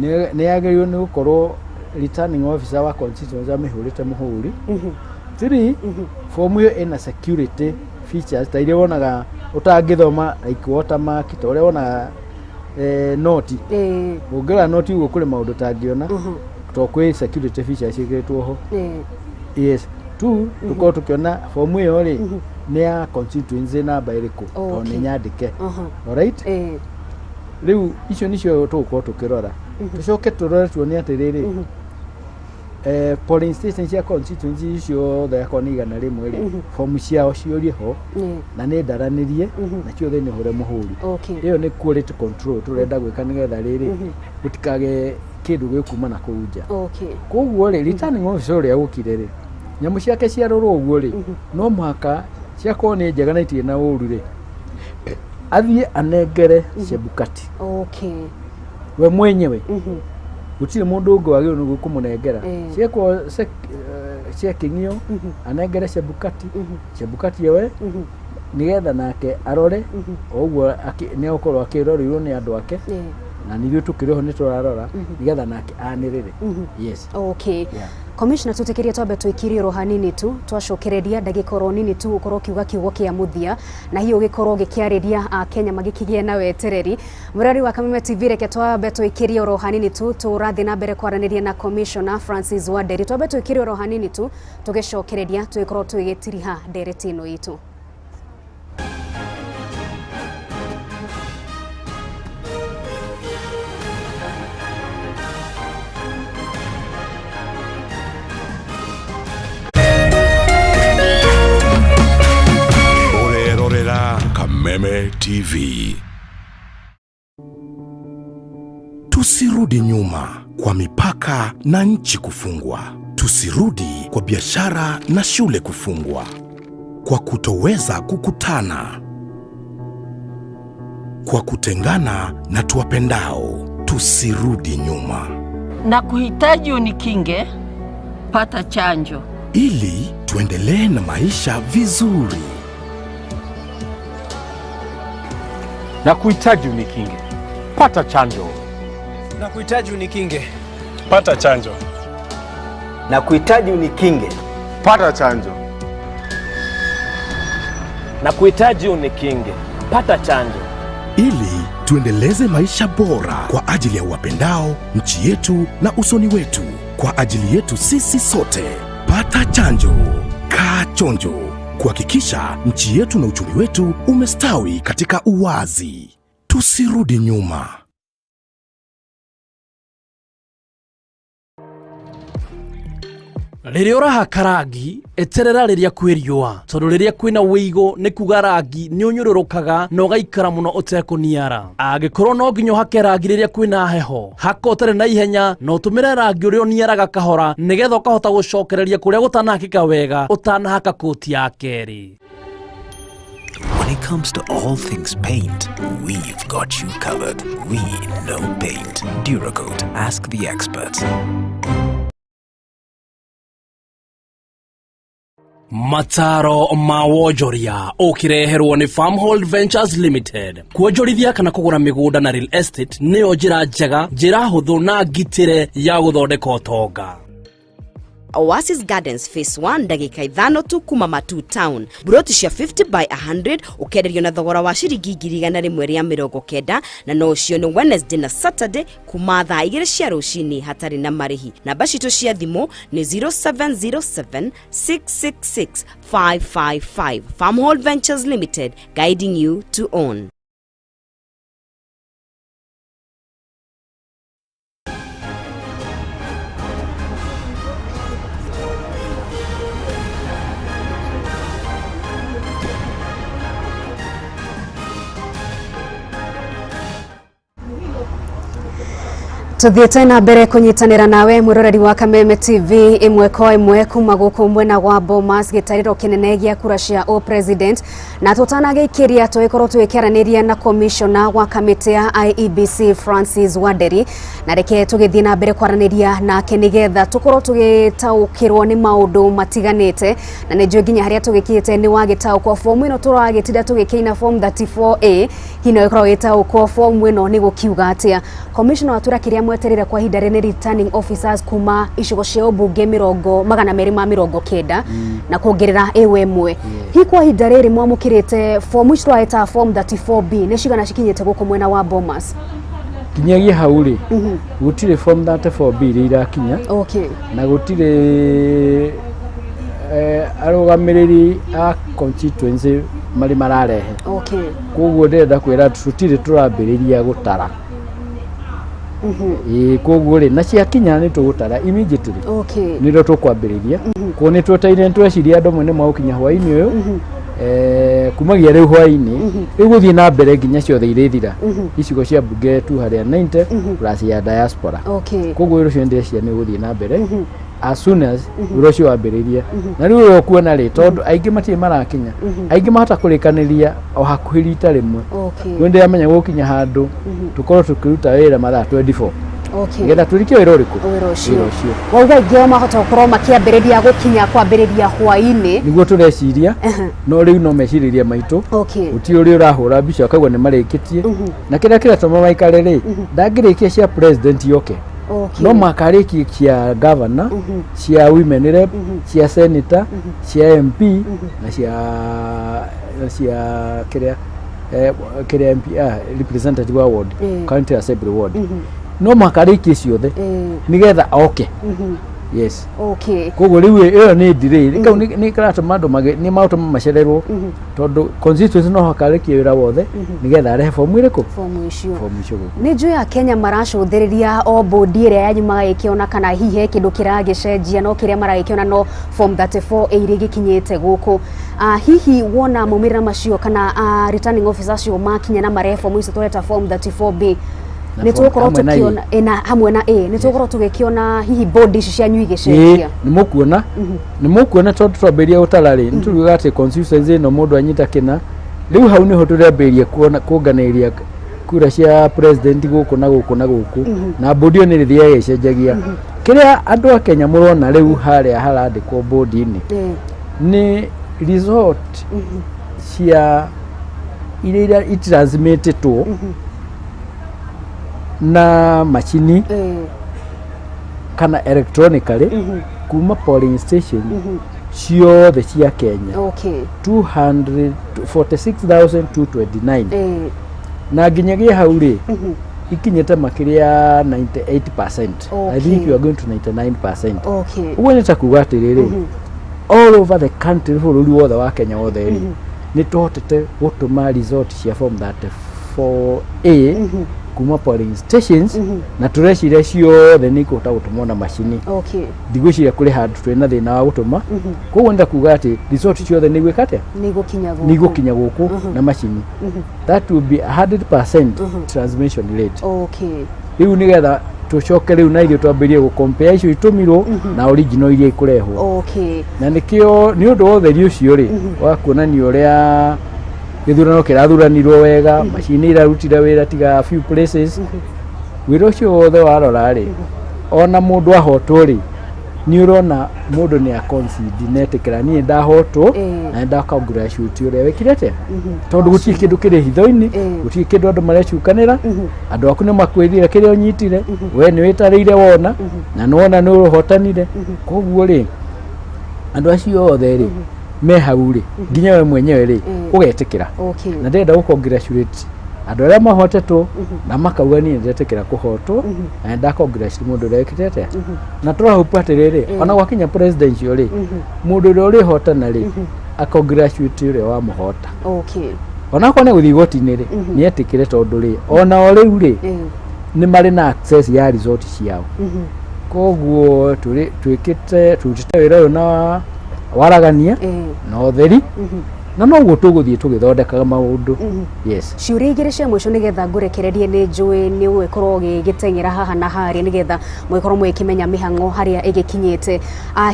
nĩ yagĩrĩirwo nĩ gũkorwo returning officer wa constituency amĩhũrĩte mũhũri. Three, fomu ĩyo ĩna security features ta iria wonaga ũtangĩthoma, like watermark, ta ũrĩa wonaga noti. Ũngĩrora noti ũguo kũrĩ maũndũ ũtangĩona. To kwĩ security features ciĩkĩrĩtwo ho. Yes, tu tũkorwo tũkĩona fomu ĩyo rĩ nĩ ya constituency namba ĩrĩkũ, tondũ nĩ nyandĩke. Alright, rĩu icio nicio tũgũkorwo tũkĩrora. Tũcoke tũrore tuone atĩrĩrĩ, polling station cia constituency icio othe, akorwo nĩ 100 rĩ, fomu ciao ciũrie ho na nĩ ndaranĩrie na ciothe nĩ hũre mũhũri. Ĩyo nĩ quality control tũrenda gwĩka nĩgetha rĩrĩ gũtikage kĩndũ gĩkuma na kũu nja. Koguo rĩ, returning officer ũrĩa ũkire rĩ, nyamũ ciake ciarorwo ũguo rĩ, no mũhaka ciakorwo nĩ njega na itirĩ na ũru rĩ, athiĩ anengere Chebukati we mwenyewe. Gũtirĩ mũndũ ũngĩ wagĩrĩirwo nĩ kũmũnengera. Ciekwo checking ĩyo, anengere Chebukati, Chebukati we nĩgetha nake arore o ũguo nĩ egũkorwo akĩroreirwo nĩ andũ ake, na nithuĩ tũkĩrĩ ho nĩ tũrarora nĩgetha nake anĩrĩre. Yes. Yeah. Commissioner, tũtĩkĩrie twambe tũikirie oro hanini tu, twacokereria ndagĩka oro nini tu ũkorwo ũkiuga kiugo kĩa mũthia na hihi ũgĩkorwo ũgĩkĩarĩria Akenya magĩkĩgĩa na wetereri. Mũrori wa Kameme TV, reke twambe tũikirie oro hanini tu, tũrathiĩ na mbere kwaranĩria na Commissioner Francis Wanderi. Twambe tũikirie oro hanini tu, tũgĩcokereria tũgĩkorwo tũgĩtiriha ndereti ĩno itũ. Ũrerorera Kameme TV. Tusirudi nyuma kwa mipaka na nchi kufungwa. Tusirudi kwa biashara na shule kufungwa. Kwa kutoweza kukutana. Kwa kutengana na tuwapendao. Tusirudi nyuma. Na kuhitaji unikinge, pata chanjo. Ili tuendelee na maisha vizuri. Na kuhitaji unikinge, pata chanjo. Na kuhitaji unikinge, pata chanjo. Na kuhitaji unikinge, pata chanjo. Na kuhitaji unikinge, pata chanjo. Ili tuendeleze maisha bora kwa ajili ya wapendao, nchi yetu na usoni wetu, kwa ajili yetu sisi sote. Pata chanjo, kaa chonjo, kuhakikisha nchi yetu na uchumi wetu umestawi katika uwazi. Tusirudi nyuma. Rĩrĩa ũrahaka rangi, eterera rĩrĩa kwĩ riũa, tondũ rĩrĩa kwĩna wĩigũ nĩ kuga rangi nĩ ũnyũrũrũkaga na ũgaikara mũno ũtekũniara. Angĩkorwo no nginya ũhake rangi rĩrĩa kwĩna heho, haka ũtarĩ na ihenya na ũtũmĩre rangi ũrĩa ũniaraga kahora nĩgetha ũkahota gũcokereria kũrĩa gũtanahakĩka wega ũtanahaka kũti ya kerĩ. When it comes to all things paint, we've got you covered. We know paint. Duracoat, ask the experts. Mataro ma wonjoria ũkĩreherwo nĩ Farmhold Ventures Limited. Kuonjorithia kana kũgũra mĩgũnda na real estate nĩyo njĩra njega, njĩra hũthũ na ngitĩre ya gũthondeka ũtonga. Oasis Gardens Phase 1, ndagĩka 5 tu kuma Matu Town. Buroti cia 50 by 100 ũkenderio na thogora wa ciringi 190,000, na no ũcio nĩ Wednesday na Saturday kuma thaa 2 cia rũcinĩ hatarĩ na marĩhi. Namba citũ cia thimũ nĩ 0707 666 555. Farmhold Ventures Limited, guiding you to own. Tuthiĩte na mbere kũnyitanĩra nawe mwĩroreri wa Kameme TV ĩmwe kwa ĩmwe kuma gũkũ mwena wa Bomas, gĩtarĩro kĩnene gĩa kura cia o president, na tũtanagĩikĩria tũgĩkorwo tũgĩkĩaranĩria na commissioner wa kamĩtĩ ya IEBC Francis Wanderi, na reke tũgĩthiĩ na mbere kwaranĩria nake nĩgetha tũkorwo tũgĩtaũkĩrwo nĩ maũndũ matiganĩte, na nĩ njũĩ nginya harĩa tũgĩkinyĩte nĩ wagĩtaũkwo fomu ĩno tũragĩtinda tũgĩkĩina form 34A, hihi no ĩkorwo ĩgĩtaũkwo fomu ĩno nĩ gũkiuga atĩa. Commissioner watwĩra kĩrĩa mweterere kwa ihinda rĩnĩ returning officers kuma icigo cia ũmbunge 290 na kuongerera ĩwe ĩmwe. Hihi kwa ihinda rĩrĩ mwamũkĩrĩte fomu ici tũraĩta form 34B nĩ cigana cikinyĩte gũkũ mwena wa Bomas? Kinyagia hau rĩ, gũtirĩ form 34B iria irakinya. Na gũtirĩ arũgamĩrĩri a constituency marĩ mararehe. Koguo ndĩrenda kwĩra atĩ tũtirĩ tũrambĩrĩria gũtara. Ĩĩ, koguo rĩ, na ciakinya nĩ tũgũtara immediately. Nĩrĩo tũkwambĩrĩria. Koguo nĩ twetereire, nĩ tweciria andũ amwe nĩ magũkinya hwaĩ-inĩ ũyũ. Kumagia rĩu hwaĩ-inĩ, rĩu gũthiĩ na mbere nginya ciothe irĩthira. Icigo cia mbunge 290 plus ya diaspora. Koguo wĩra ũcio ndĩreciria nĩ ũgũthiĩ na mbere as soon as wĩra ũcio wambĩrĩria. Na rĩu ũrĩa ũkuona rĩ, tondũ aingĩ matirĩ marakinya, aingĩ mahota kũrĩkanĩria o hakuhĩ rita rĩmwe. Rĩu ndĩramenya gũkinya handũ tũkorwo tũkĩruta wĩra mathaa 24 nĩgetha tũrikie wĩra ũrĩkũ? Wĩra ũcio. Wĩra ũcio. Wauga aingĩ ao mahota gũkorwo makĩambĩrĩria gũkinya kwambĩrĩria hwaĩ-inĩ. Nĩguo tũreciria, no rĩu no mecirĩria maitũ. Gũtirĩ ũrĩa ũrahũra mbica ũkaigua nĩ marĩkĩtie. Na kĩrĩa kĩratũma maikare rĩ, ndangĩrĩkia cia president yoke. No makarĩkie cia governor, cia women rep, cia senator, cia MP na cia kĩrĩa kĩrĩa MP, representative wa ward, county assembly ward. No makarĩkie ciothe nĩgetha oke. Yes. Koguo rĩu ĩyo nĩ delay. Kau nĩ karatũma andũ nĩ magũtũma macererwo, tondũ constituency no hakarĩkie wĩra wothe nĩgetha arehe fomu ĩrĩkũ? Fomu icio. Fomu icio gũkũ. Nĩ njũĩ a Kenya maracũthĩrĩria o bodi ĩrĩa yanyu magagĩkĩona kana hihi he kĩndũ kĩragĩcenjia, no kĩrĩa maragĩkĩona no form 34 A iria igĩkinyĩte gũkũ. Hihi wona maumĩrĩra macio kana returning officer acio makinya na marehe fomu icio tũreta form 34B, Na nĩ tũgũkorwo hamwe na A. tũkĩona na hamwe na A, nĩ tũgũkorwo tũgĩkĩona hihi bodi ici cianyu igĩcenjia? Nĩ mũkuona, nĩ mũkuona, tondũ twambĩrĩria gũtara rĩ, nĩ tũriugaga atĩ constituency ĩno mũndũ anyita kĩna. Rĩu hau nĩho tũrambĩrĩria kuona kuonganĩrĩria kura cia president gũkũ na gũkũ na gũkũ, na bodi ĩyo nĩ ĩrĩthiaga ĩgĩcenjagia. Kĩrĩa andũ a Kenya mũrona rĩu harĩa harandĩkwo bodi-inĩ nĩ result cia iria itransmitĩtwo na macini kana electronically kuma polling station ciothe cia Kenya, 246,229, na nginyagia hau rĩ, ikinyĩte makĩria 98%. I think you are going to 99%. Ũguo nĩ ta kuga atĩrĩrĩ, all over the country, bũrũri wothe wa Kenya wothe rĩ, nĩ tũhotete gũtũma result cia form 34A kuma polling stations, na tũreciria ciothe nĩ ikũhota gũtũmwo na macini. Ndigwĩciria kũrĩ handũ twĩna thĩna wa gũtũma. Koguo nĩ ta kuga atĩ result ciothe nĩ igwĩka atĩa? Nĩ igũkinya gũkũ. Nĩ igũkinya gũkũ na macini. That will be 100% transmission rate. Rĩu nĩgetha tũcoke rĩu na ithuĩ twambĩrĩrie gũ-compare icio itũmirwo na original iria ikũrehwo. Na nĩkĩo nĩ ũndũ wa ũtheri ũcio rĩ, wa kuonania ũrĩa gĩthurano kĩrathuranirwo wega, macini irarutire wĩra tiga few places. Wĩra ũcio wothe warora rĩ, ona mũndũ ahotwo rĩ, nĩ ũrona mũndũ nĩ aconcede, netĩkĩra niĩ ndahotwo na nĩ ndacongratulate ũrĩa wĩkire atĩa, tondũ gũtirĩ kĩndũ kĩrĩ hitho-inĩ, gũtirĩ kĩndũ andũ marecukanĩra. Andũ aku nĩ makwĩrire kĩrĩa ũnyitire, we nĩ wĩtarĩire wona na nĩwona nĩ ũhotanire. Koguo rĩ, andũ acio othe rĩ me hau rĩ, nginya we mwenyewe rĩ, ũgetĩkĩra. Na ndĩrenda gũ-congratulate andũ arĩa mahotetwo na makauga niĩ ndetĩkĩra kũhotwo na nĩ ndacongratulate mũndũ ũrĩa wĩkĩte atĩa. Na tũrahope atĩrĩrĩ, ona gwakinya presidential rĩ, mũndũ ũrĩa ũrĩhotana rĩ, acongratulate ũrĩa wamũhota. Onakorwo nĩ gũthiĩ igoti-inĩ rĩ, nĩ etĩkĩre, tondũ rĩ, ona o rĩu rĩ, nĩ marĩ na access ya result ciao. Koguo twĩkĩte, tũrutĩte wĩra ũyũ na waragania na ũtheri, na noguo tũgũthiĩ tũgĩthondekaga maũndũ. Yes. Ciũria igĩrĩ cia mũico nĩgetha ngũrekererie. Nĩ njũĩ nĩ ũgũgĩkorwo ũgĩgĩteng'era haha na harĩa nĩgetha mũgĩkorwo mũgĩkĩmenya mĩhang'o harĩa ĩgĩkinyĩte.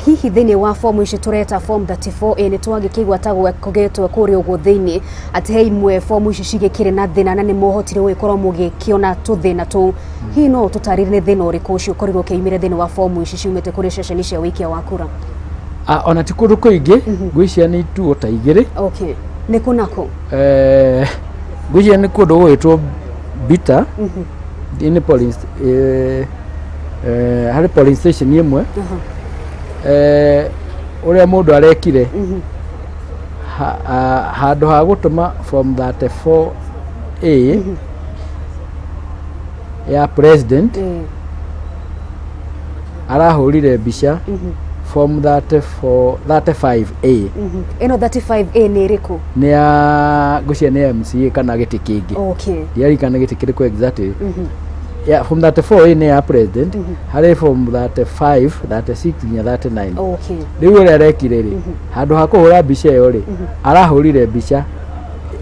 Hihi thĩinĩ wa fomu ici tũreta form 34A, nĩ twagĩkĩigua ta kũgĩtwo kũrĩa ũguo thĩinĩ atĩ he imwe fomu ici cigĩkĩrĩ na thĩna, na nĩ mũhotire gũgĩkorwo mũgĩkĩona tũthĩna tũu. Hihi no ũtũtarĩrie nĩ thĩna ũrĩkũ ũcio ũkorirwo ũkĩumĩra thĩinĩ wa fomu ici ciumĩte kũrĩ ceceni cia wĩikia wa kura? Ona ti kũndũ kũingĩ, ngwĩciria nĩ ituo ta igĩrĩ. Okay, nĩ kũ na kũ? Ngwĩciria nĩ kũndũ gũgwĩtwo Bita, nĩ polling harĩ polling station ĩmwe, ũrĩa mũndũ arekire, handũ ha gũtũma form 34A Ya president arahũrire mbica form 34 35A. Ĩno 35A nĩ ĩrĩkũ? Nĩ ya ngũcia nĩ ya MCA kana gĩtĩ kĩngĩ. Ndiarikana gĩtĩ kĩrĩkũ exactly. Ya form 34A nĩ ya president, harĩ form 35, 36 nginya 39. Rĩu ũrĩa arekire rĩ, handũ ha kũhũra mbica ĩyo rĩ, arahũrire mbica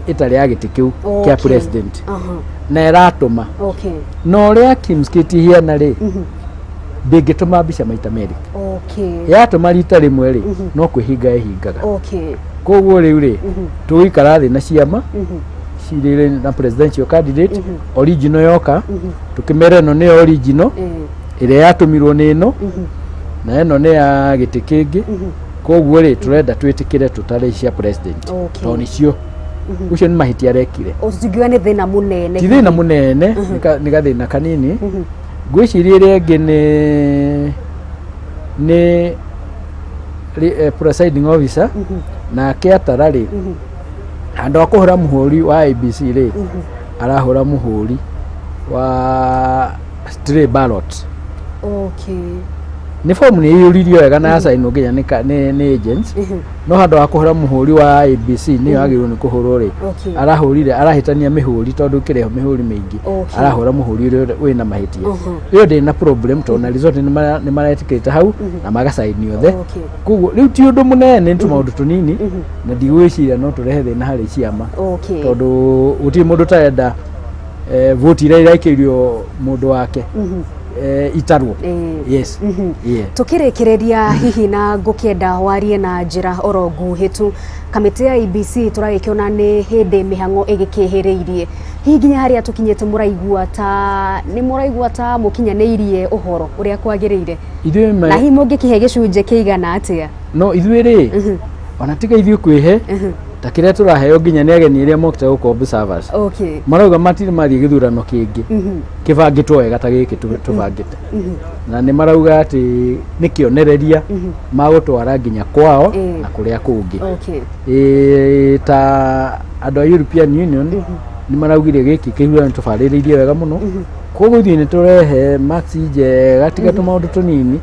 ĩtarĩ ya gĩtĩ kĩu kĩa president na ĩratũma. Na ũrĩa KIEMS kit ihiana rĩ, ndĩngĩtũma mbica maita merĩ. Yatũma rita rĩmwe rĩ, no kwĩhinga ĩhingaga. Koguo rĩu rĩ, tũgũikara thĩ na ciama cirĩ na presidential candidate, original yoka, tũkĩmera ĩno nĩyo original, ĩrĩa yatũmirwo nĩ ĩno, na ĩno nĩ ya gĩtĩ kĩngĩ. Koguo rĩ, tũrenda twĩtĩkĩre tũtare cia president tondũ nĩcio. Ũcio nĩ mahĩtia arekire. Tũtingiuga nĩ thĩna mũnene? Ti thĩna mũnene, nĩ gathĩna kanini. Ngwĩciria ĩrĩa ĩngĩ nĩ presiding officer nake atara rĩ, handũ ha kũhũra mũhũri wa IEBC rĩ, arahũra mũhũri wa stray ballot. Nĩ fomu nĩ ĩiyũririo wega na yacainwo nginya nĩ agents, no handũ ha kũhũra mũhũri wa IEBC nĩyo agĩrĩirwo nĩ kũhũrwo rĩ, arahũrire, arahĩtania mĩhũri tondũ kĩrĩho mĩhũri mĩingĩ. Arahũra mũhũri ũrĩa wĩna mahĩtia. Ĩyo ndĩrĩ na problem tondũ na result nĩ maretĩkĩrĩte hau na magacaini othe. Koguo rĩu ti ũndũ mũnene, nĩ tũmaũndũ tũnini na ndigwĩciria no tũrehe thĩna harĩ ciama tondũ gũtirĩ mũndũ ũtarenda vote iria iraikĩirio mũndũ wake itarwo. Yes, yeah. Tukĩrĩkĩrĩria hihi na ngũkĩenda warie na njĩra oro nguhĩ tu, kamĩtĩ ya IEBC tũragĩkĩona nĩ hĩndĩ mĩhang'o ĩgĩkĩhĩrĩirie, hihi nginya harĩa tũkinyĩte mũraigua ta nĩ mũraigua ta mũkinyanĩirie ũhoro ũrĩa kwagĩrĩire? Ithuĩ Na hihi mũngĩkĩhe gĩcunjĩ kĩigana atĩa? No ithuĩ rĩ, ona tiga ithuĩ kwĩhe, ta kĩrĩa tũraheo nginya nĩ ageni arĩa mokĩte gũkũ, observers, marauga matirĩ mathiĩ gĩthurano kĩngĩ kĩbangĩtwo wega ta gĩkĩ tũbangĩte, na nĩ marauga atĩ nĩ kĩonereria magũtwara nginya kwao na kũrĩa kũngĩ. Ĩ, ta andũ a European Union nĩ maraugire gĩkĩ kĩhurano tũbarĩrĩirie wega mũno. Koguo ithuĩ nĩ tũrehe marks njega, tiga tũmaũndũ tũnini.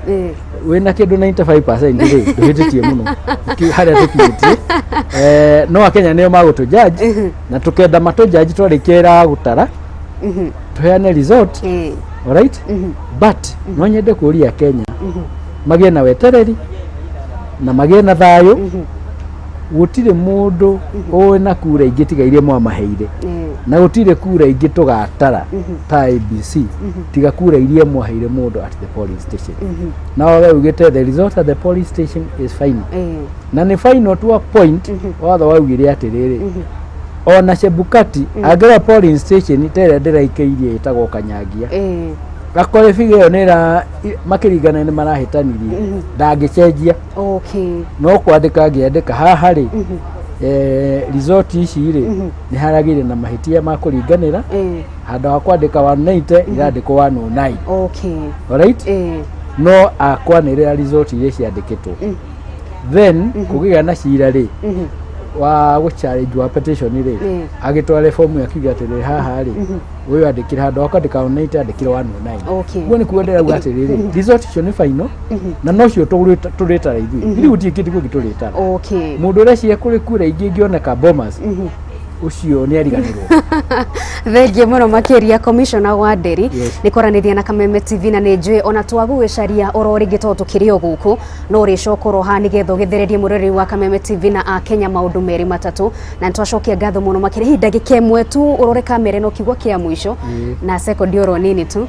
Wĩna kĩndũ 95% rĩ, ndũhĩtĩtie mũno harĩa tũkinyĩtie. No akenya nĩo magũtũ judge, na tũkenda matũ judge twarĩkia wĩra wa gũtara, tũheane result. Alright, but no nyende kũria Kenya magĩe na wetereri na magĩe na thayũ. Gũtirĩ mũndũ ũĩ na kura ingĩ tiga iria mwamaheire, na gũtirĩ kura ingĩ tũgatara ta IEBC tiga kura iria mwaheire mũndũ at the polling station. Na we ugĩte the result at the polling station is final, na nĩ final to a point. Watho waugire atĩrĩrĩ, ona Chebukati angĩra polling station ta ĩrĩa ndĩraikĩirie ĩtagwo Kanyangia, akore biga ĩyo nĩ ĩra makĩringana nĩ marahĩtanirie, ndangĩcenjia. No kwandĩka angĩandĩka haha rĩ, result ici rĩ, nĩ haragĩire na mahĩtia ma kũringanĩra, handũ ha kwandĩka 190 irandĩkwo 109. Alright, no akwanĩrĩra result iria ciandĩkĩtwo. Then kũgĩa na cira rĩ, wa gũ challenge wa petition rĩ, agĩtware fomu akiuga atĩrĩrĩ, haha rĩ, ũyũ andĩkire handũ ha kwandĩka 190 andĩkire 109. Guo nĩ kuo ndĩrauga atĩrĩrĩ, result icio nĩ final na nocio tũrĩtara ithuĩ. Rĩu gũtirĩ kĩndũ kĩngĩ tũrĩtara. Mũndũ ũreciria kũrĩ kura ingĩ ingĩoneka Bomas, ũcio nĩ ariganĩrwo. Thengiũ mũno makĩria, Commissioner wa Nderi, nĩ kwaranĩria na Kameme TV, na nĩ njũĩ ona twagũgĩcaria oro rĩngĩ tondũ tũkĩrĩ o gũkũ no ũrĩcoka oro haha nĩgetha ũgĩthererie mũroreri wa Kameme TV na akenya maũndũ merĩ matatũ, na nĩ twacokia ngatho mũno makĩria. Hihi ndagĩka ĩmwe tu ũrore kamera ĩno, kiugo kĩa mũico na sekondi oro nini tu.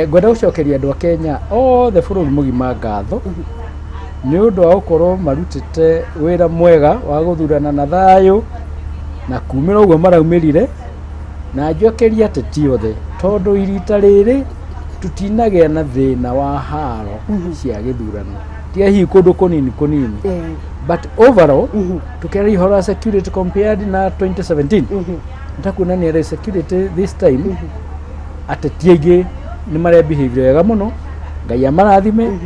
Ngwenda gũcokeria andũ a Kenya othe bũrũri mũgima ngatho nĩ ũndũ wa gũkorwo marutĩte wĩra mwega wa gũthurana na thayũ na kumĩra ũguo maraumĩrire, na njokerie ateti othe tondũ irita rĩrĩ tũtinagĩa na thĩna wa haro cia gĩthurano, tiga hihi kũndũ kũnini kũnini, but overall tukĩaria ũhoro wa security compared na 2017, nĩtakuonania rĩ security this time ateti aingĩ nĩ marebehave wega mũno. Ngai amarathime.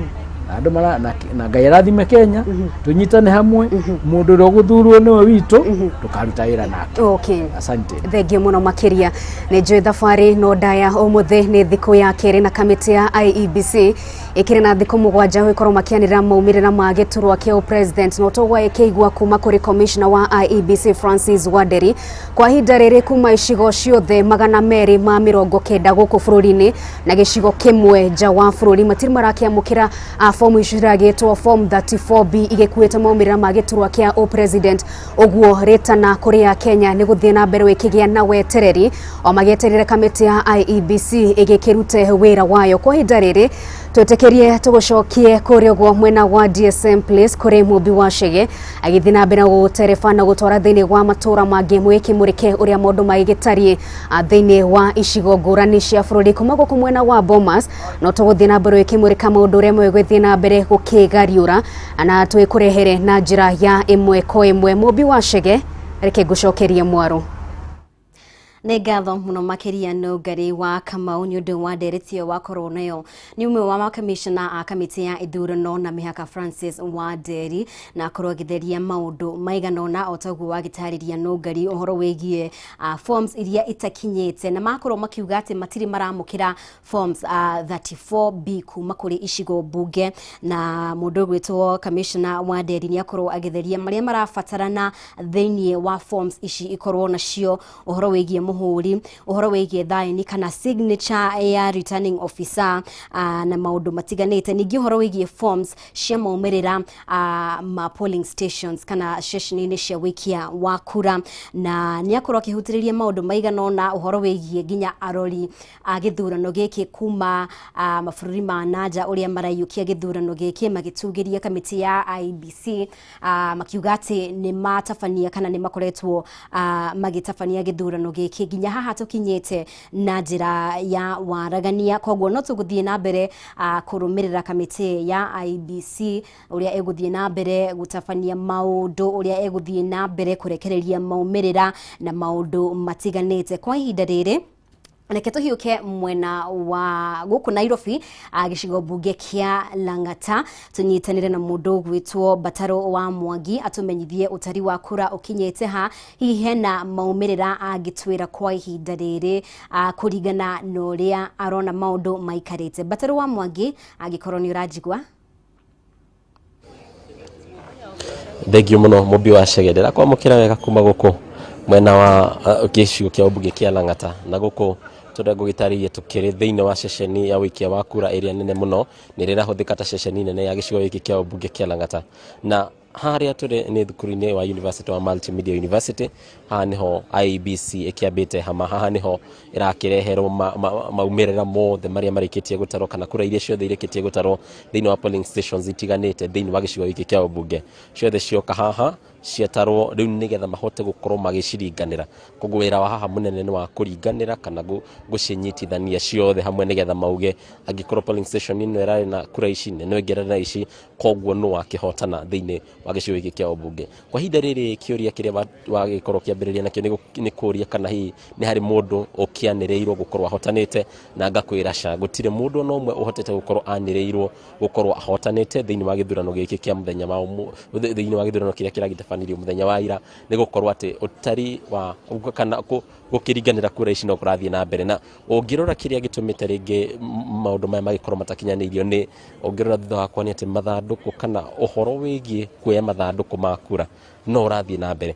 Na andũ mara na Ngai arathime Kenya, tũnyitane hamwe. Mũndũ ũrĩa ũgũthurwo nĩwe witũ, tũkaruta wĩra nake. Asante. Thengio mũno makĩria. Nĩ njũĩ thabarĩ no ndaya. Ũmũthĩ nĩ thikũ ya kerĩ na kamĩtĩ ya IEBC ĩkĩrĩ na thikũ 7 gũkorwo makĩanĩrĩra maumĩrĩra ma gĩturwa kĩa president. No toguo ĩkĩigua kuma kũrĩ commissioner wa IEBC Francis Wanderi, kwa ihinda rĩrĩ kuma icigo ciothe 290 gũkũ bũrũri-inĩ na gĩcigo kĩmwe nja wa bũrũri matirĩ marakĩamũkĩra fomu icio ciragĩtwo form 34B igĩkuĩte maumĩrĩra ma gĩturwa kĩa ũpresident. Ũguo rĩtana kũrĩ a Kenya nĩ gũthiĩ na mbere ĩkĩgĩa na wetereri o magĩeterere kamĩtĩ ya IEBC ĩgĩkĩrute wĩra wayo. Kwa ihinda rĩrĩ twĩtĩkĩrie tũgũcokie kũrĩa ũguo mwena wa DSM Place kũrĩ Mũmbi wa Chege agĩthiĩ na mbere gũtereba na gũtwara thĩinĩ wa matũra mangĩ mwĩkĩmũrĩke ũrĩa maũndũ magĩgĩtariĩ thĩinĩ wa icigo ngũrani cia bũrũri. Kuma gũkũ mwena wa Bomas no tũgũthiĩ na mbere ĩkĩmũrĩka maũndũ ũrĩa megũthiĩ na mbere gũkĩgariũra na twĩkũrehere na njĩra ya ĩmwe kwa ĩmwe. Mũmbi wa Chege, reke ngũcokerie mwaro. Nĩ ngatho mũno makĩria Nũngari wa Kamau nĩ ũndũ wa ndereti ĩyo wakorwo nayo. Nĩ ũmwe wa makamishna a kamĩtĩ ya ithurano na mĩhaka Francis Wanderi, na akorwo agĩtheria maũndũ maigana ũna o taguo wagĩtarĩria Nũngari ũhoro wĩgiĩ forms iria itakinyĩte, na makorwo makiuga atĩ matirĩ maramũkĩra forms 34B kuma kũrĩ icigo mbunge. Na mũndũ ũgwĩtwo Commissioner Wanderi nĩ akorwo agĩtheria marĩa marabatarana thĩinĩ wa forms ici ikorwo nacio, ũhoro wĩgiĩ mũhũri, ũhoro wĩgiĩ thaini kana signature ya returning officer na maũndũ matiganĩte. Ningĩ ũhoro wĩgiĩ forms cia maumĩrĩra ma polling stations kana ceceni-inĩ cia wĩikia wa kura, na nĩ akorwo akĩhutĩrĩria maũndũ maigana ũna ũhoro wĩgiĩ nginya arori a gĩthurano gĩkĩ kuma mabũrũri ma nanja ũrĩa maraiyũkia gĩthurano gĩkĩ, magĩtugĩria kamĩtĩ ya IEBC makiuga atĩ nĩ matabania kana nĩ makoretwo magĩtabania gĩthurano gĩkĩ nginya haha tũkinyĩte na njĩra ya waragania. Koguo no tũgũthiĩ na mbere kũrũmĩrĩra kamĩtĩ ya IEBC ũrĩa ĩgũthiĩ na mbere gũtabania maũndũ, ũrĩa ĩgũthiĩ na mbere kũrekereria maumĩrĩra na maũndũ matiganĩte. Kwa ihinda rĩrĩ reke tũhiũke mwena wa gũkũ Nairobi, gĩcigo mbunge kĩa Lang'ata, tũnyitanĩre na mũndũ ũgwĩtwo Bataro wa Mwangi atũmenyithie ũtari wa kura ũkinyĩte ha, hihi hena maumĩrĩra angĩtwĩra kwa ihinda rĩrĩ kũringana na ũrĩa arona maũndũ maikarĩte. Bataro wa Mwangi, angĩkorwo nĩ ũranjigua. Thengio mũno Mũmbi wa Chege, ndĩrakwamũkĩra wega kuma gũkũ mwena wa gĩcigo kĩa ũmbunge kĩa Lang'ata, na gũkũ tũrĩa ngũgĩtarĩria tũkĩrĩ thĩinĩ wa ceceni ya ũikia wa kura ĩrĩa nene mũno nĩ ĩrĩa ĩrahũthĩka ta ceceni nene ya gĩcigo gĩkĩ kĩa ũmbunge kĩa Lang'ata. Na harĩa tũrĩ nĩ thukuru-inĩ wa University wa Multimedia University. Haha nĩho IEBC ĩkĩambĩte hama, haha nĩho ĩrakĩreherwo maumĩrĩra mothe marĩa marĩkĩtie gũtarwo kana kura iria ciothe irĩkĩtie gũtarwo thĩinĩ wa polling stations itiganĩte thĩinĩ wa gĩcigo gĩkĩ kĩa ũmbunge. Ciothe cioka haha ciatarwo rĩu nĩgetha mahote gũkorwo magĩciringanĩra. Koguo wĩra wa haha mũnene nĩ wa kũringanĩra kana gũcinyitithania ciothe hamwe nĩgetha mauge angĩkorwo polling station ĩno ĩrarĩ na kura ici na ĩno ĩngĩ ĩrarĩ na ici, koguo nũ wakĩhotana thĩinĩ wa gĩcigo gĩkĩ kĩa ũmbunge. Kwa ihinda rĩrĩ kĩũria kĩrĩa wagĩkorwo kĩambĩrĩria nakĩo nĩ kũria kana hihi nĩ harĩ mũndũ ũkĩanĩrĩirwo gũkorwo ahotanĩte, na ngakwĩra ca gũtirĩ mũndũ ona ũmwe ũhotete gũkorwo anĩrĩirwo gũkorwo ahotanĩte thĩinĩ wa gĩthurano gĩkĩ kĩa mũthenya wa thĩinĩ wa gĩthurano kĩrĩa kĩragĩtabanirio mũthenya wa ira, nĩ gũkorwo atĩ ũtari wa kana gũkĩringanĩra kura ici no kũrathiĩ na mbere. Na ũngĩrora kĩrĩa gĩtũmĩte rĩngĩ maũndũ maya magĩkorwo matakinyanĩirio nĩ ũngĩrora thutha wakwa nĩ atĩ mathandũkũ kana ũhoro wĩgiĩ kuoya mathandũkũ ma kura no ũrathiĩ na mbere.